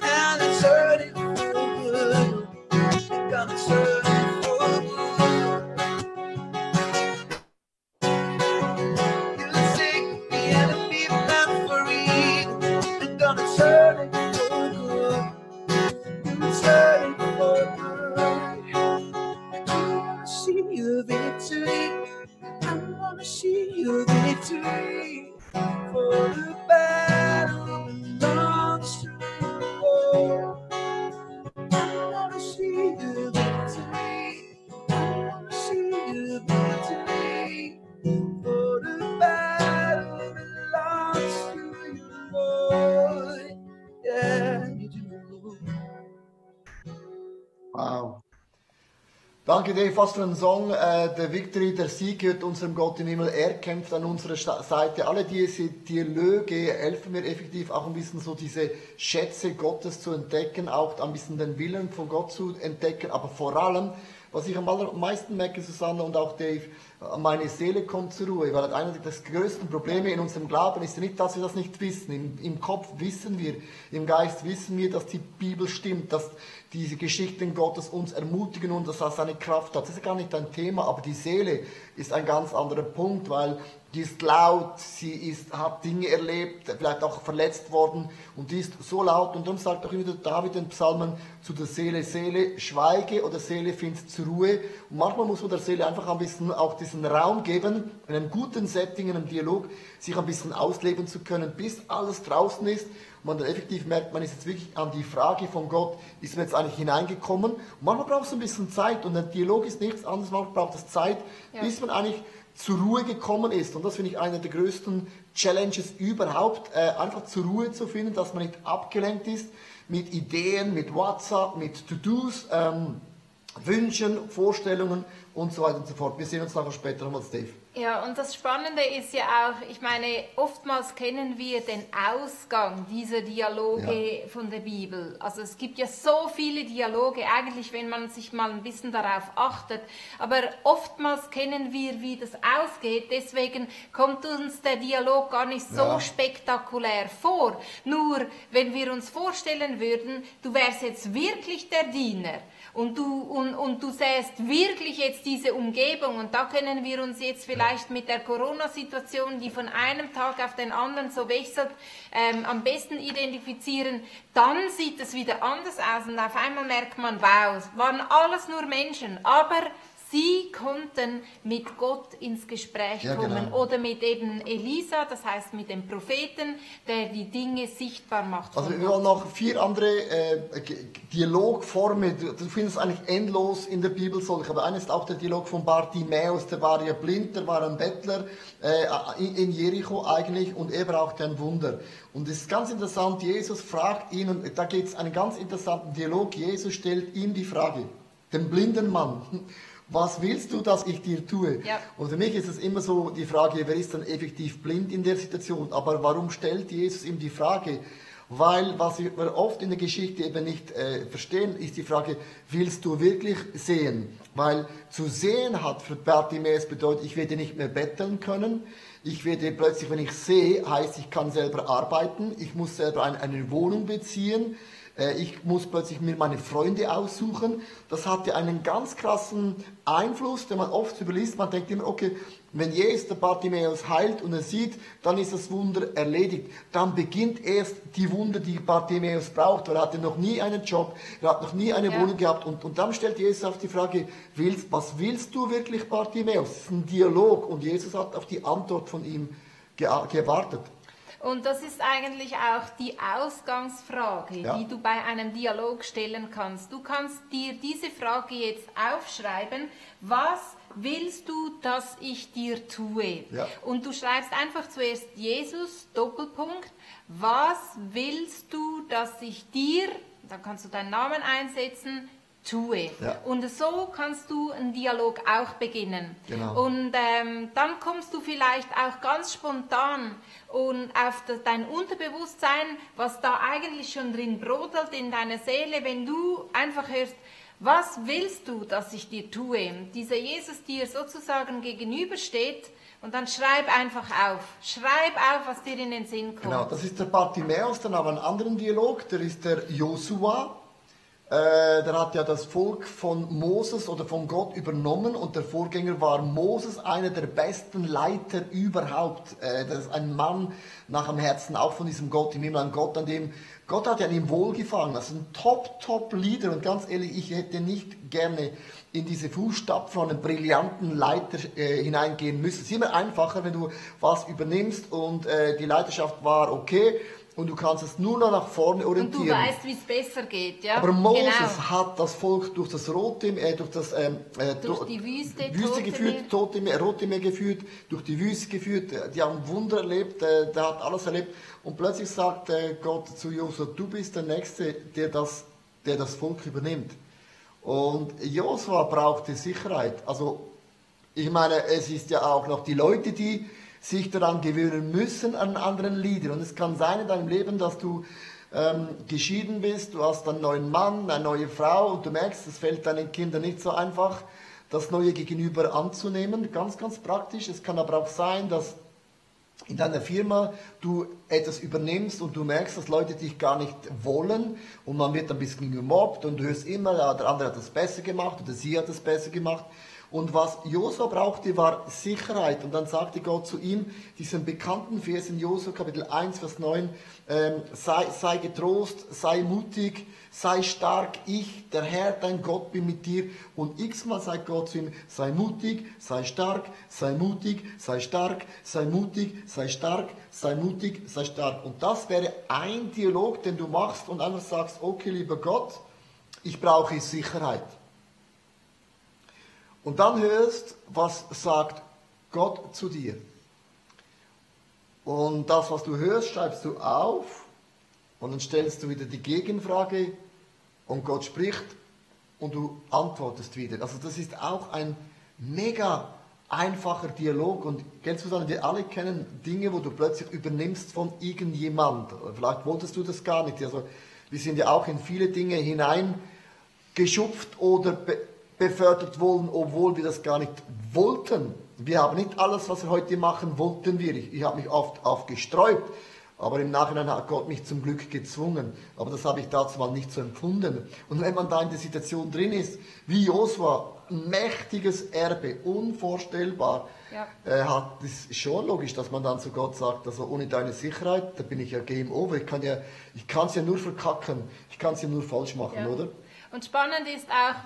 and it's hurting for good. It's hurting for good. You take the enemy not free, and it's hurting for good. It's hurting for good. I wanna see your victory. I wanna see your victory. For the battle belongs to the Lord. I wanna see your victory. I wanna see your victory. For the battle belongs to you, Lord. Yeah, you do. Wow. Danke, Dave. Was für ein Song. Der Victory, der Sieg gehört unserem Gott im Himmel. Er kämpft an unserer Seite. Alle diese Dialoge helfen mir effektiv auch ein bisschen so diese Schätze Gottes zu entdecken, auch ein bisschen den Willen von Gott zu entdecken. Aber vor allem, was ich am allermeisten merke, Susanne und auch Dave, meine Seele kommt zur Ruhe, weil einer der größten Probleme in unserem Glauben ist nicht, dass wir das nicht wissen. Im Kopf wissen wir, im Geist wissen wir, dass die Bibel stimmt, dass diese Geschichten Gottes uns ermutigen und dass das eine Kraft hat. Das ist gar nicht ein Thema, aber die Seele ist ein ganz anderer Punkt, weil die ist laut, hat Dinge erlebt, vielleicht auch verletzt worden und die ist so laut. Und dann sagt auch immer David in Psalmen zu der Seele, Seele, schweige oder Seele, find zur Ruhe. Und manchmal muss man der Seele einfach ein bisschen auch diesen Raum geben, in einem guten Setting, in einem Dialog, sich ein bisschen ausleben zu können, bis alles draußen ist. Und man dann effektiv merkt, man ist jetzt wirklich an die Frage von Gott, ist man jetzt eigentlich hineingekommen? Und manchmal braucht es ein bisschen Zeit und ein Dialog ist nichts anderes, manchmal braucht es Zeit, bis man eigentlich zur Ruhe gekommen ist. Und das finde ich eine der größten Challenges überhaupt, einfach zur Ruhe zu finden, dass man nicht abgelenkt ist mit Ideen, mit WhatsApp, mit To-Dos, Wünschen, Vorstellungen und so weiter und so fort. Wir sehen uns nachher später nochmal, Dave. Ja, und das Spannende ist ja auch, ich meine, oftmals kennen wir den Ausgang dieser Dialoge von der Bibel. Also es gibt ja so viele Dialoge, eigentlich, wenn man sich mal ein bisschen darauf achtet. Aber oftmals kennen wir, wie das ausgeht. Deswegen kommt uns der Dialog gar nicht so spektakulär vor. Nur, wenn wir uns vorstellen würden, du wärst jetzt wirklich der Diener. Und du sähst wirklich jetzt diese Umgebung und da können wir uns jetzt vielleicht mit der Corona-Situation, die von einem Tag auf den anderen so wechselt, am besten identifizieren. Dann sieht es wieder anders aus und auf einmal merkt man, wow, es waren alles nur Menschen, aber sie konnten mit Gott ins Gespräch kommen oder mit eben Elisa, das heißt mit dem Propheten, der die Dinge sichtbar macht. Also wir haben noch 4 andere Dialogformen, du findest eigentlich endlos in der Bibel solche, aber einer ist auch der Dialog von Bartimäus, der war ja blind, der war ein Bettler in Jericho eigentlich und er brauchte ein Wunder. Und es ist ganz interessant, Jesus fragt ihn, und da geht es einen ganz interessanten Dialog, Jesus stellt ihm die Frage, dem blinden Mann, was willst du, dass ich dir tue? Ja. Und für mich ist es immer so die Frage, wer ist dann effektiv blind in der Situation? Aber warum stellt Jesus ihm die Frage? Weil, was wir oft in der Geschichte eben nicht verstehen, ist die Frage, willst du wirklich sehen? Weil zu sehen hat für Bartimäus bedeutet, ich werde nicht mehr betteln können. Ich werde plötzlich, wenn ich sehe, heißt, ich kann selber arbeiten. Ich muss selber eine Wohnung beziehen. Ich muss plötzlich mir meine Freunde aussuchen. Das hatte einen ganz krassen Einfluss, den man oft überliest. Man denkt immer, okay, wenn Jesus der Bartimäus heilt und er sieht, dann ist das Wunder erledigt. Dann beginnt erst die Wunder, die Bartimäus braucht, weil er hatte noch nie einen Job, er hat noch nie eine Wohnung gehabt. Und dann stellt Jesus auf die Frage, was willst du wirklich, Bartimäus? Das ist ein Dialog und Jesus hat auf die Antwort von ihm gewartet. Und das ist eigentlich auch die Ausgangsfrage, die du bei einem Dialog stellen kannst. Du kannst dir diese Frage jetzt aufschreiben, was willst du, dass ich dir tue? Ja. Und du schreibst einfach zuerst Jesus, Doppelpunkt, was willst du, dass ich dir dann kannst du deinen Namen einsetzen, tue. Ja. Und so kannst du einen Dialog auch beginnen. Genau. Und dann kommst du vielleicht auch ganz spontan und auf dein Unterbewusstsein, was da eigentlich schon drin brodelt in deiner Seele, wenn du einfach hörst, was willst du, dass ich dir tue? Dieser Jesus dir sozusagen gegenübersteht, und dann schreib einfach auf. Schreib auf, was dir in den Sinn kommt. Genau, das ist der Bartimäus, dann haben wir einen anderen Dialog, der ist der Josua. Der hat ja das Volk von Moses oder von Gott übernommen und der Vorgänger war Moses, einer der besten Leiter überhaupt. Das ist ein Mann nach dem Herzen, auch von diesem Gott im Himmel, ein Gott, an dem Gott hat ja an ihm wohlgefangen. Das ist ein Top-Leader und ganz ehrlich, ich hätte nicht gerne in diese Fußstapfen von einem brillanten Leiter hineingehen müssen. Es ist immer einfacher, wenn du was übernimmst und die Leiterschaft war okay. Und du kannst es nur noch nach vorne orientieren. Und du weißt, wie es besser geht, ja? Aber Moses genau. hat das Volk durch das Rote, durch die Wüste geführt, Rote Meer geführt, durch die Wüste geführt. Die haben Wunder erlebt, der hat alles erlebt. Und plötzlich sagt Gott zu Josua, du bist der Nächste, der das Volk übernimmt. Und Josua brauchte Sicherheit. Also ich meine, es ist ja auch noch die Leute, die sich daran gewöhnen müssen an anderen Liedern. Und es kann sein in deinem Leben, dass du geschieden bist, du hast einen neuen Mann, eine neue Frau und du merkst, es fällt deinen Kindern nicht so einfach, das neue Gegenüber anzunehmen. Ganz, ganz praktisch. Es kann aber auch sein, dass in deiner Firma du etwas übernimmst und du merkst, dass Leute dich gar nicht wollen und man wird ein bisschen gemobbt und du hörst immer, ja, der andere hat das besser gemacht oder sie hat das besser gemacht. Und was Josua brauchte, war Sicherheit. Und dann sagte Gott zu ihm, diesen bekannten Vers in Josua Kapitel 1, Vers 9, sei getrost, sei mutig, sei stark, ich, der Herr, dein Gott, bin mit dir. Und x-mal sagt Gott zu ihm, sei mutig, sei stark, sei mutig, sei stark, sei mutig, sei stark, sei mutig, sei stark. Und das wäre ein Dialog, den du machst und einfach sagst, okay, lieber Gott, ich brauche Sicherheit. Und dann hörst, was sagt Gott zu dir. Und das, was du hörst, schreibst du auf und dann stellst du wieder die Gegenfrage und Gott spricht und du antwortest wieder. Also das ist auch ein mega einfacher Dialog und kennst du dann, wir alle kennen Dinge, wo du plötzlich übernimmst von irgendjemand. Vielleicht wolltest du das gar nicht. Also wir sind ja auch in viele Dinge hineingeschupft oder befördert wurden, obwohl wir das gar nicht wollten. Wir haben nicht alles, was wir heute machen, wollten wir. Ich habe mich oft aufgesträubt, aber im Nachhinein hat Gott mich zum Glück gezwungen. Aber das habe ich dazu mal nicht so empfunden. Und wenn man da in der Situation drin ist, wie Josua, ein mächtiges Erbe, unvorstellbar, Ja. das ist schon logisch, dass man dann zu Gott sagt, also ohne deine Sicherheit, da bin ich ja Game Over. Ich kann es ja nur verkacken, ich kann es ja nur falsch machen, Ja. oder? Und spannend ist auch,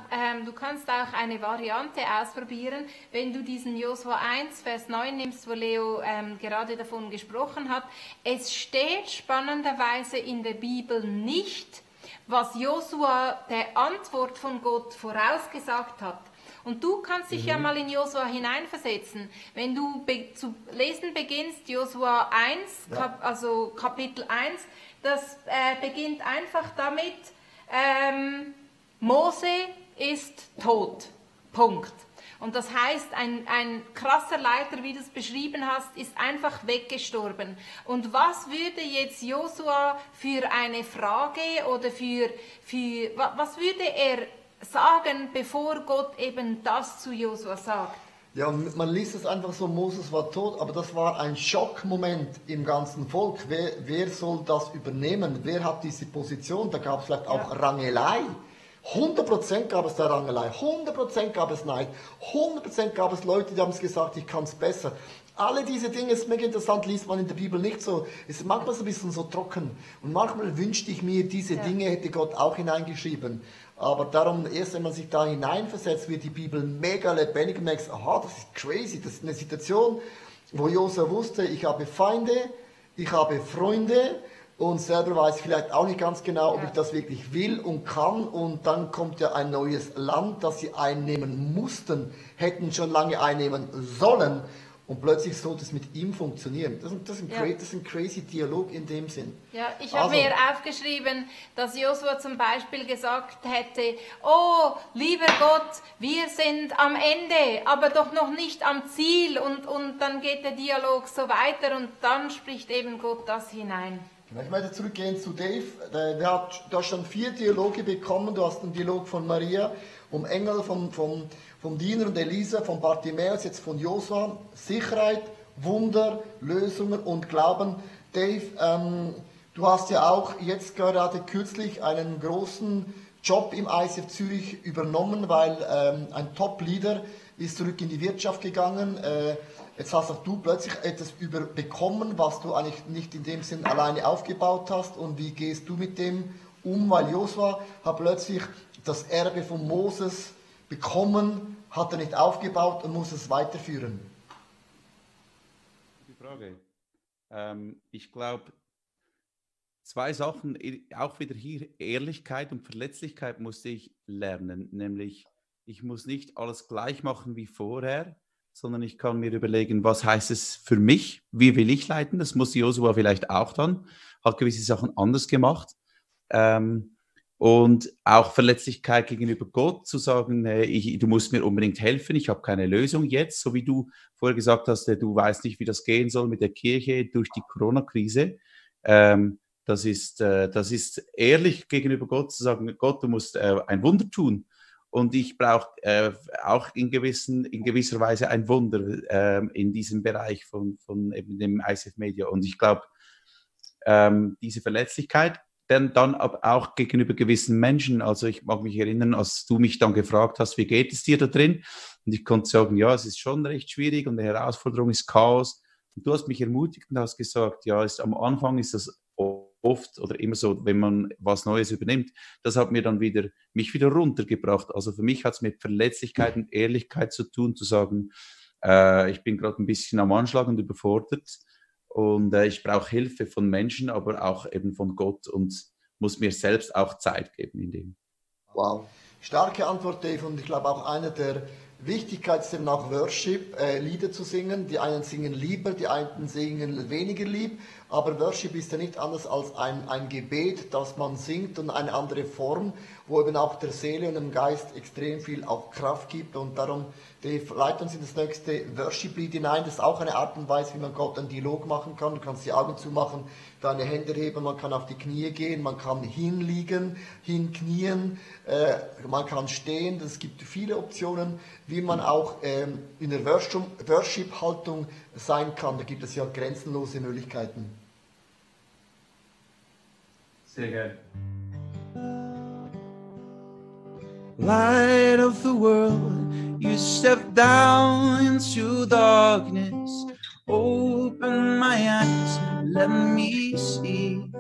du kannst auch eine Variante ausprobieren, wenn du diesen Josua 1, Vers 9 nimmst, wo Leo gerade davon gesprochen hat. Es steht spannenderweise in der Bibel nicht, was Josua der Antwort von Gott vorausgesagt hat. Und du kannst dich ja mal in Josua hineinversetzen. Wenn du zu lesen beginnst, Josua 1, Ja. also Kapitel 1, das beginnt einfach damit, Mose ist tot. Punkt. Und das heißt, ein krasser Leiter, wie du es beschrieben hast, ist einfach weggestorben. Und was würde jetzt Josua für eine Frage oder was würde er sagen, bevor Gott eben das zu Josua sagt? Ja, und man liest es einfach so, Moses war tot, aber das war ein Schockmoment im ganzen Volk. Wer soll das übernehmen? Wer hat diese Position? Da gab es vielleicht auch Rangelei. 100% gab es da Rangelei, 100% gab es Neid, 100% gab es Leute, die haben es gesagt, ich kann es besser. Alle diese Dinge, ist mega interessant, liest man in der Bibel nicht so. Es ist manchmal so ein bisschen so trocken. Und manchmal wünschte ich mir, diese Dinge hätte Gott auch hineingeschrieben. Aber darum, erst wenn man sich da hineinversetzt, wird die Bibel mega lebendig und merkt, aha, das ist crazy. Das ist eine Situation, wo Josua wusste, ich habe Feinde, ich habe Freunde und selber weiß ich vielleicht auch nicht ganz genau, ob ich das wirklich will und kann. Und dann kommt ja ein neues Land, das sie einnehmen mussten, hätten schon lange einnehmen sollen. und plötzlich sollte es mit ihm funktionieren. Das ist ein crazy Dialog in dem Sinn. Ja, ich habe mir aufgeschrieben, dass Josua zum Beispiel gesagt hätte, oh, lieber Gott, wir sind am Ende, aber doch noch nicht am Ziel, und dann geht der Dialog so weiter und dann spricht eben Gott das hinein. Ich möchte zurückgehen zu Dave. Du hast schon 4 Dialoge bekommen. Du hast einen Dialog von Maria, vom Engel, vom Diener und Elisa, von Bartimäus, jetzt von Josua. Sicherheit, Wunder, Lösungen und Glauben. Dave, du hast ja auch jetzt gerade kürzlich einen großen Job im ICF Zürich übernommen, weil ein Top-Leader ist zurück in die Wirtschaft gegangen. Jetzt hast auch du plötzlich etwas bekommen, was du eigentlich nicht in dem Sinn alleine aufgebaut hast. Und wie gehst du mit dem um? Weil Josua hat plötzlich das Erbe von Moses bekommen, hat er nicht aufgebaut und muss es weiterführen. Die Frage. Ich glaube, 2 Sachen, auch wieder hier Ehrlichkeit und Verletzlichkeit musste ich lernen. Nämlich, ich muss nicht alles gleich machen wie vorher, sondern ich kann mir überlegen, was heißt es für mich, wie will ich leiten, das muss Josua vielleicht auch dann, hat gewisse Sachen anders gemacht, und auch Verletzlichkeit gegenüber Gott, zu sagen, du musst mir unbedingt helfen, ich habe keine Lösung jetzt, so wie du vorher gesagt hast, du weißt nicht, wie das gehen soll mit der Kirche durch die Corona-Krise. Das ist ehrlich gegenüber Gott zu sagen, Gott, du musst ein Wunder tun. Und ich brauche auch in gewisser Weise ein Wunder in diesem Bereich von eben dem ICF Media. Und ich glaube, diese Verletzlichkeit dann aber auch gegenüber gewissen Menschen. Also ich mag mich erinnern, als du mich dann gefragt hast, wie geht es dir da drin? Und ich konnte sagen, ja, es ist schon recht schwierig und die Herausforderung ist Chaos. Und du hast mich ermutigt und hast gesagt, ja, am Anfang ist das oft oder immer so, wenn man was Neues übernimmt, das hat mir dann mich wieder runtergebracht. Also für mich hat es mit Verletzlichkeit und Ehrlichkeit zu tun, zu sagen, ich bin gerade ein bisschen am Anschlag und überfordert und ich brauche Hilfe von Menschen, aber auch eben von Gott und muss mir selbst auch Zeit geben in dem. Wow, starke Antwort, Dave, und ich glaube auch einer der Wichtigkeit ist eben auch Worship, Lieder zu singen. Die einen singen lieber, die einen singen weniger lieb. Aber Worship ist ja nicht anders als ein Gebet, das man singt und eine andere Form, wo eben auch der Seele und dem Geist extrem viel auch Kraft gibt. Und darum, Dave, leit uns in das nächste Worship-Lied hinein. Das ist auch eine Art und Weise, wie man Gott einen Dialog machen kann. Du kannst die Augen zumachen, deine Hände heben, man kann auf die Knie gehen, man kann hinliegen, hinknien, man kann stehen. Es gibt viele Optionen, wie man auch in der Worship-Haltung sein kann. Da gibt es ja grenzenlose Möglichkeiten. Sehr gerne. Light of the world, you step down into darkness. Open my eyes, let me see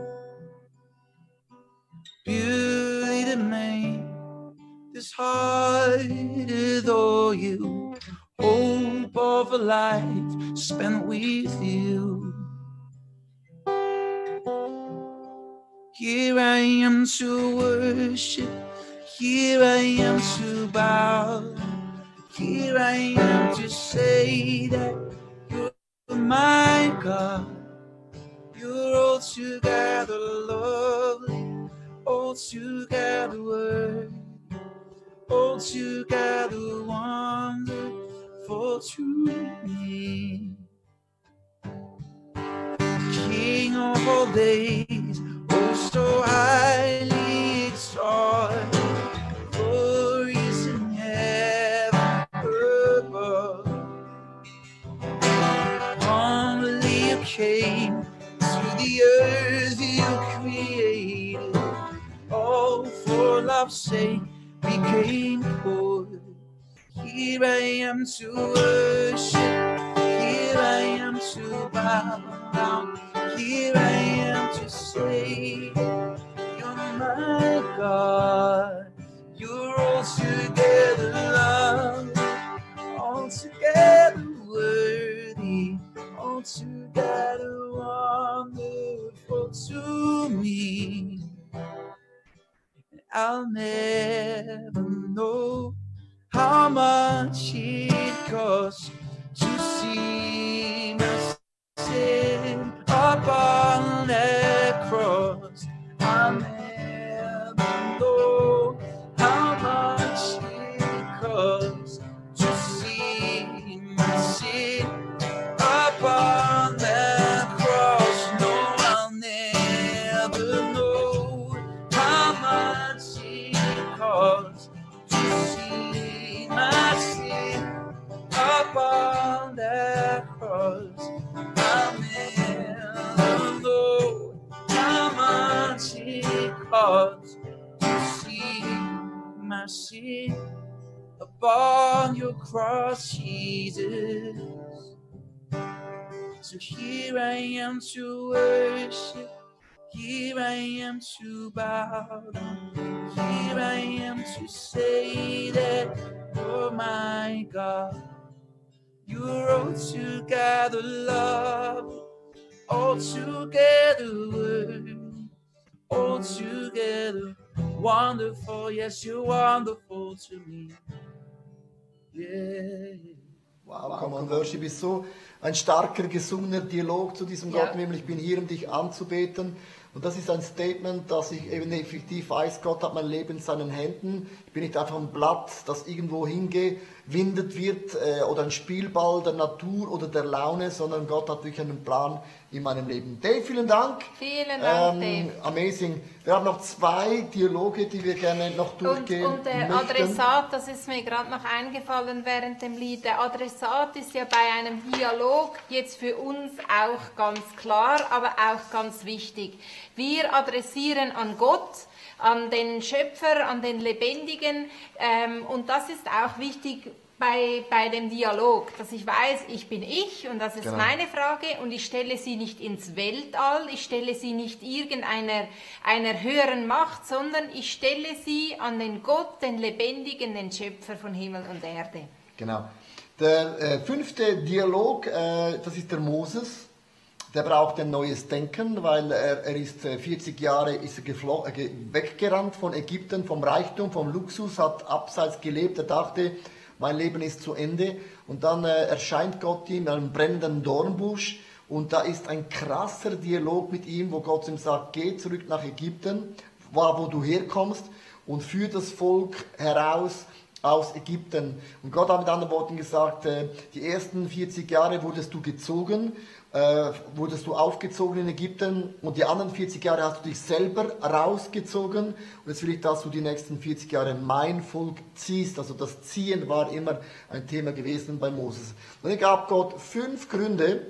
beauty that made this heart adore you. Hope of a life spent with you. Here I am to worship. Here I am to bow. Here I am to say that you're my God. You're altogether lovely, altogether worthy, altogether wonderful to me. King of all days, oh so highly exalted. Came to the earth you created, all for love's sake became poor. Here I am to worship, here I am to bow down, here I am to say, you're my God, you're altogether loved, altogether worthy, altogether wonderful to me. I'll never know how much it costs to see see my sin upon that cross. I never know how much it costs to see my sin upon that cross. No, I'll never know how much it costs to see my sin upon that cross. I'll never know how much it costs to see my sin upon your cross, Jesus. So here I am to worship, here I am to bow down, here I am to say that you're my God. You're altogether love, altogether worth, altogether wonderful. Yes, you're wonderful to me. Yeah. Wow, Come on Worship ist so ein starker gesungener Dialog zu diesem Ja. Gott, nämlich ich bin hier, um dich anzubeten. Und das ist ein Statement, dass ich eben effektiv weiß, Gott hat mein Leben in seinen Händen. Ich bin nicht einfach ein Blatt, das irgendwo hingewindet wird oder ein Spielball der Natur oder der Laune, sondern Gott hat wirklich einen Plan in meinem Leben. Dave, vielen Dank. Vielen Dank, Dave. Amazing. Wir haben noch 2 Dialoge, die wir gerne noch durchgehen Und der möchten. Adressat, das ist mir gerade noch eingefallen während dem Lied, der Adressat ist ja bei einem Dialog jetzt für uns auch ganz klar, aber auch ganz wichtig. Wir adressieren an Gott, an den Schöpfer, an den Lebendigen, und das ist auch wichtig bei dem Dialog, dass ich weiß, ich bin ich und das ist Genau. meine Frage und ich stelle sie nicht ins Weltall, ich stelle sie nicht einer höheren Macht, sondern ich stelle sie an den Gott, den Lebendigen, den Schöpfer von Himmel und Erde. Genau. Der 5. Dialog, das ist der Moses. Der braucht ein neues Denken, weil er ist 40 Jahre weggerannt von Ägypten, vom Reichtum, vom Luxus, hat abseits gelebt. Er dachte, mein Leben ist zu Ende. Und dann erscheint Gott ihm in einem brennenden Dornbusch. Und da ist ein krasser Dialog mit ihm, wo Gott ihm sagt, geh zurück nach Ägypten, wo du herkommst, und führ das Volk heraus aus Ägypten. Und Gott hat mit anderen Worten gesagt, die ersten 40 Jahre wurdest du gezogen, wurdest du aufgezogen in Ägypten, und die anderen 40 Jahre hast du dich selber rausgezogen, und jetzt will ich, dass du die nächsten 40 Jahre mein Volk ziehst. Also das Ziehen war immer ein Thema gewesen bei Moses. Und dann gab Gott 5 Gründe,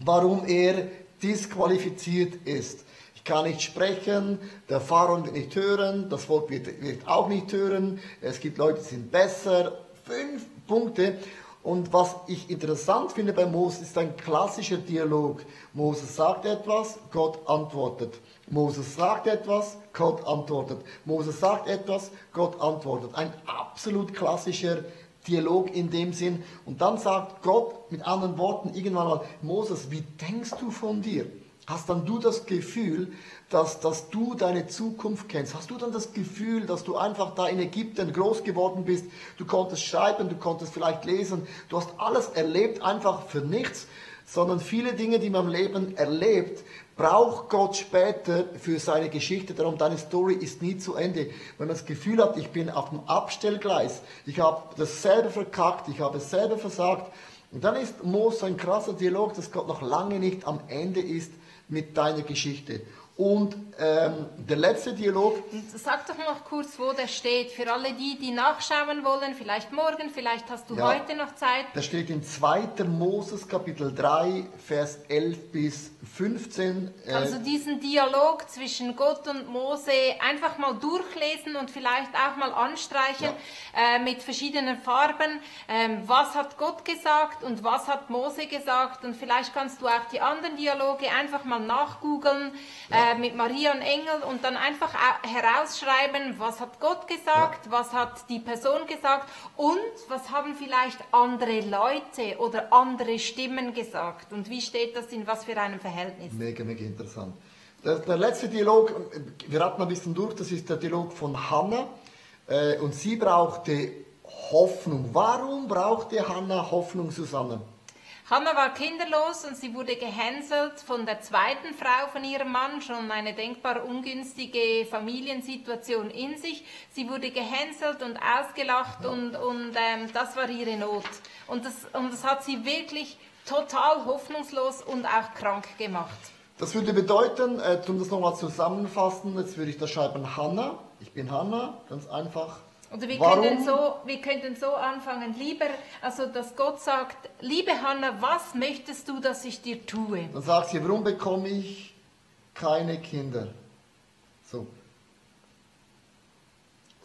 warum er disqualifiziert ist. Ich kann nicht sprechen, der Pharao wird nicht hören, das Volk wird auch nicht hören, es gibt Leute, die sind besser. 5 Punkte. Und was ich interessant finde bei Moses, ist ein klassischer Dialog. Moses sagt etwas, Gott antwortet. Moses sagt etwas, Gott antwortet. Moses sagt etwas, Gott antwortet. Ein absolut klassischer Dialog in dem Sinn. Und dann sagt Gott mit anderen Worten irgendwann mal, Moses, wie denkst du von dir? Hast dann du das Gefühl, dass du deine Zukunft kennst? Hast du dann das Gefühl, dass du einfach da in Ägypten groß geworden bist? Du konntest schreiben, du konntest vielleicht lesen, du hast alles erlebt, einfach für nichts, sondern viele Dinge, die man im Leben erlebt, braucht Gott später für seine Geschichte. Darum, deine Story ist nie zu Ende. Wenn man das Gefühl hat, ich bin auf dem Abstellgleis, ich habe das selber verkackt, ich habe es selber versagt, und dann ist Mose ein krasser Dialog, dass Gott noch lange nicht am Ende ist mit deiner Geschichte. Und der letzte Dialog. Sag doch noch kurz, wo der steht, für alle die nachschauen wollen, vielleicht morgen, vielleicht hast du Ja. heute noch Zeit. Das steht in 2. Moses Kapitel 3, Vers 11 bis 15. Also diesen Dialog zwischen Gott und Mose einfach mal durchlesen und vielleicht auch mal anstreichen mit verschiedenen Farben. Was hat Gott gesagt und was hat Mose gesagt? Und vielleicht kannst du auch die anderen Dialoge einfach mal nachgoogeln mit Maria und Engel und dann einfach herausschreiben, was hat Gott gesagt, was hat die Person gesagt und was haben vielleicht andere Leute oder andere Stimmen gesagt und wie steht das in was für einem Verhältnis? Mega, mega interessant. Der letzte Dialog, wir raten ein bisschen durch, das ist der Dialog von Hannah. Und sie brauchte Hoffnung. Warum brauchte Hannah Hoffnung, Susanne? Hannah war kinderlos und sie wurde gehänselt von der zweiten Frau von ihrem Mann, schon eine denkbar ungünstige Familiensituation in sich. Sie wurde gehänselt und ausgelacht und das war ihre Not. Und das hat sie wirklich total hoffnungslos und auch krank gemacht. Das würde bedeuten, um das nochmal zusammenfassen, jetzt würde ich da schreiben Hannah. Ich bin Hannah, ganz einfach. Oder wir Warum? könnten so anfangen, dass Gott sagt, liebe Hannah, was möchtest du, dass ich dir tue? Dann sagt sie, warum bekomme ich keine Kinder?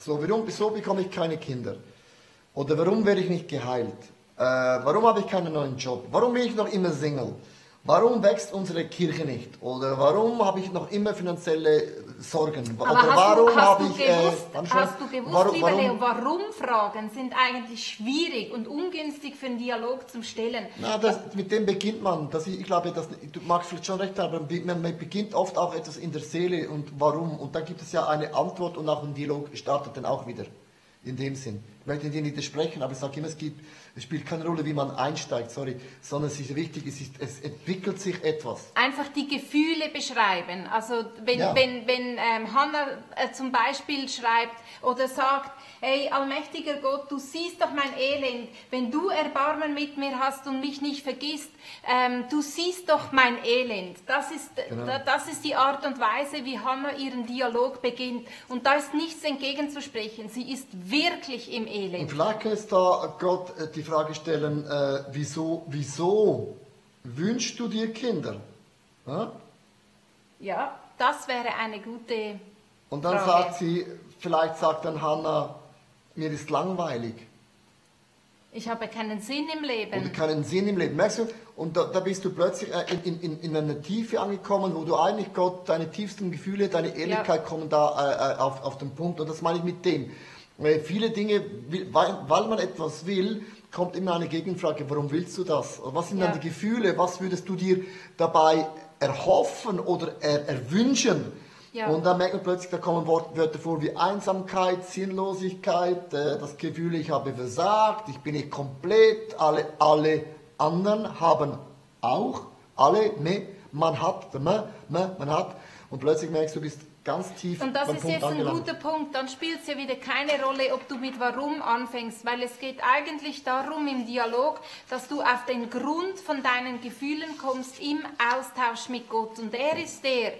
Wieso bekomme ich keine Kinder? Oder warum werde ich nicht geheilt? Warum habe ich keinen neuen Job? Warum bin ich noch immer Single? Warum wächst unsere Kirche nicht? Oder warum habe ich noch immer finanzielle Sorgen? Aber oder hast du gewusst, lieber Leo, warum Fragen sind eigentlich schwierig und ungünstig für einen Dialog zum Stellen? Na, mit dem beginnt man. Ich glaube, du magst vielleicht schon recht haben, aber man beginnt oft auch etwas in der Seele und warum. Und dann gibt es ja eine Antwort und auch ein Dialog startet dann auch wieder. In dem Sinn. Ich möchte dir nicht widersprechen, aber ich sage immer, es spielt keine Rolle, wie man einsteigt, sondern es ist wichtig, es entwickelt sich etwas. Einfach die Gefühle beschreiben. Also wenn Hannah zum Beispiel schreibt oder sagt, hey, allmächtiger Gott, du siehst doch mein Elend, wenn du Erbarmen mit mir hast und mich nicht vergisst, du siehst doch mein Elend. Das ist die Art und Weise, wie Hannah ihren Dialog beginnt. Und da ist nichts entgegenzusprechen. Sie ist wirklich im Elend. Und vielleicht kannst da Gott die Frage stellen, wieso wünschst du dir Kinder? Ja, das wäre eine gute Und dann Frage. vielleicht sagt dann Hannah, mir ist langweilig. Ich habe keinen Sinn im Leben. Oder keinen Sinn im Leben. Merkst du? Und da bist du plötzlich in einer Tiefe angekommen, wo du eigentlich Gott, deine tiefsten Gefühle, deine Ehrlichkeit kommen da auf den Punkt. Und das meine ich mit dem. Viele Dinge, weil man etwas will, kommt immer eine Gegenfrage, warum willst du das? Was sind dann die Gefühle? Was würdest du dir dabei erhoffen oder erwünschen? Ja. Und dann merkt man plötzlich, da kommen Wörter vor wie Einsamkeit, Sinnlosigkeit, das Gefühl, ich habe versagt, ich bin nicht komplett, alle anderen haben auch, man hat. Und plötzlich merkst du, bist ganz tief. Und das ist jetzt ein guter Punkt. Dann spielt es ja wieder keine Rolle, ob du mit Warum anfängst, weil es geht eigentlich darum im Dialog, dass du auf den Grund von deinen Gefühlen kommst im Austausch mit Gott. Und er ist der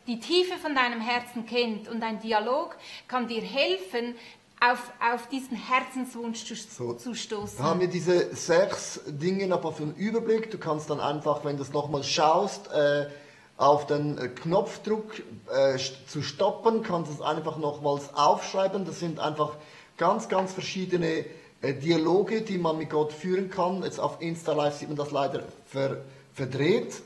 die Tiefe von deinem Herzen kennt. Und ein Dialog kann dir helfen, auf diesen Herzenswunsch zu stoßen. Da haben wir diese 6 Dinge aber für einen Überblick. Du kannst dann einfach, wenn du es nochmal schaust, auf den Knopfdruck zu stoppen, kannst du es einfach nochmals aufschreiben. Das sind einfach ganz, ganz verschiedene Dialoge, die man mit Gott führen kann. Jetzt auf Insta Live sieht man das leider verdreht.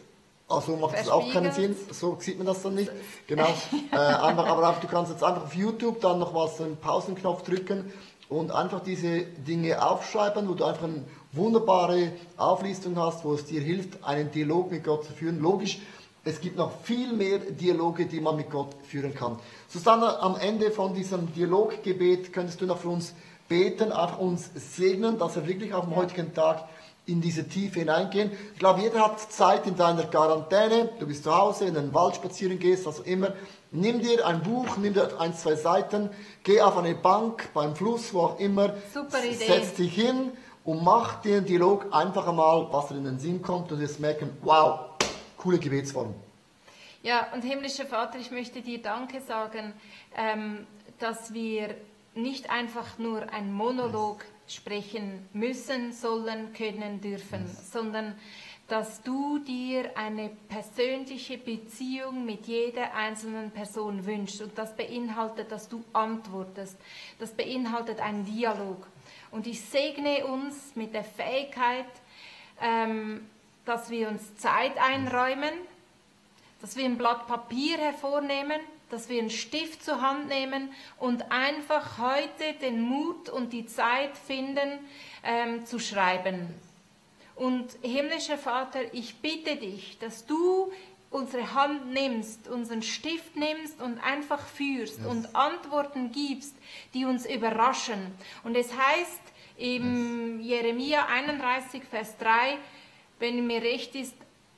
Also macht es auch keinen Sinn, so sieht man das dann nicht. Genau. Aber du kannst jetzt einfach auf YouTube dann nochmals den Pausenknopf drücken und einfach diese Dinge aufschreiben, wo du einfach eine wunderbare Auflistung hast, wo es dir hilft, einen Dialog mit Gott zu führen. Logisch, es gibt noch viel mehr Dialoge, die man mit Gott führen kann. Susanne, am Ende von diesem Dialoggebet könntest du noch für uns beten, einfach uns segnen, dass wir wirklich auf dem heutigen Tag in diese Tiefe hineingehen. Ich glaube, jeder hat Zeit in deiner Quarantäne, du bist zu Hause, in den Wald spazieren gehst, was auch immer. Nimm dir ein Buch, nimm dir 1, 2 Seiten, geh auf eine Bank, beim Fluss, wo auch immer. Super Idee. Setz dich hin und mach dir den Dialog einfach einmal, was dir in den Sinn kommt und wirst merken, wow, coole Gebetsform. Ja, und himmlischer Vater, ich möchte dir Danke sagen, dass wir nicht einfach nur ein Monolog sprechen müssen, sollen, können, dürfen, sondern dass du dir eine persönliche Beziehung mit jeder einzelnen Person wünschst. Und das beinhaltet, dass du antwortest. Das beinhaltet einen Dialog. Und ich segne uns mit der Fähigkeit, dass wir uns Zeit einräumen, dass wir ein Blatt Papier hervornehmen, dass wir einen Stift zur Hand nehmen und einfach heute den Mut und die Zeit finden, zu schreiben. Und himmlischer Vater, ich bitte dich, dass du unsere Hand nimmst, unseren Stift nimmst und einfach führst und Antworten gibst, die uns überraschen. Und es heißt, Im Jeremia 31, Vers 3, wenn mir recht ist,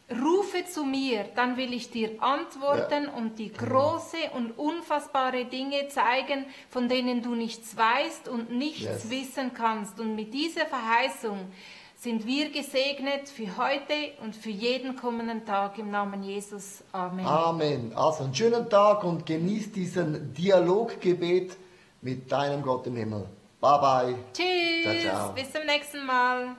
rufe zu mir, dann will ich dir antworten und die große und unfassbare Dinge zeigen, von denen du nichts weißt und nichts wissen kannst. Und mit dieser Verheißung sind wir gesegnet für heute und für jeden kommenden Tag im Namen Jesus. Amen. Amen. Also einen schönen Tag und genießt diesen Dialoggebet mit deinem Gott im Himmel. Bye bye. Tschüss. Ciao, ciao. Bis zum nächsten Mal.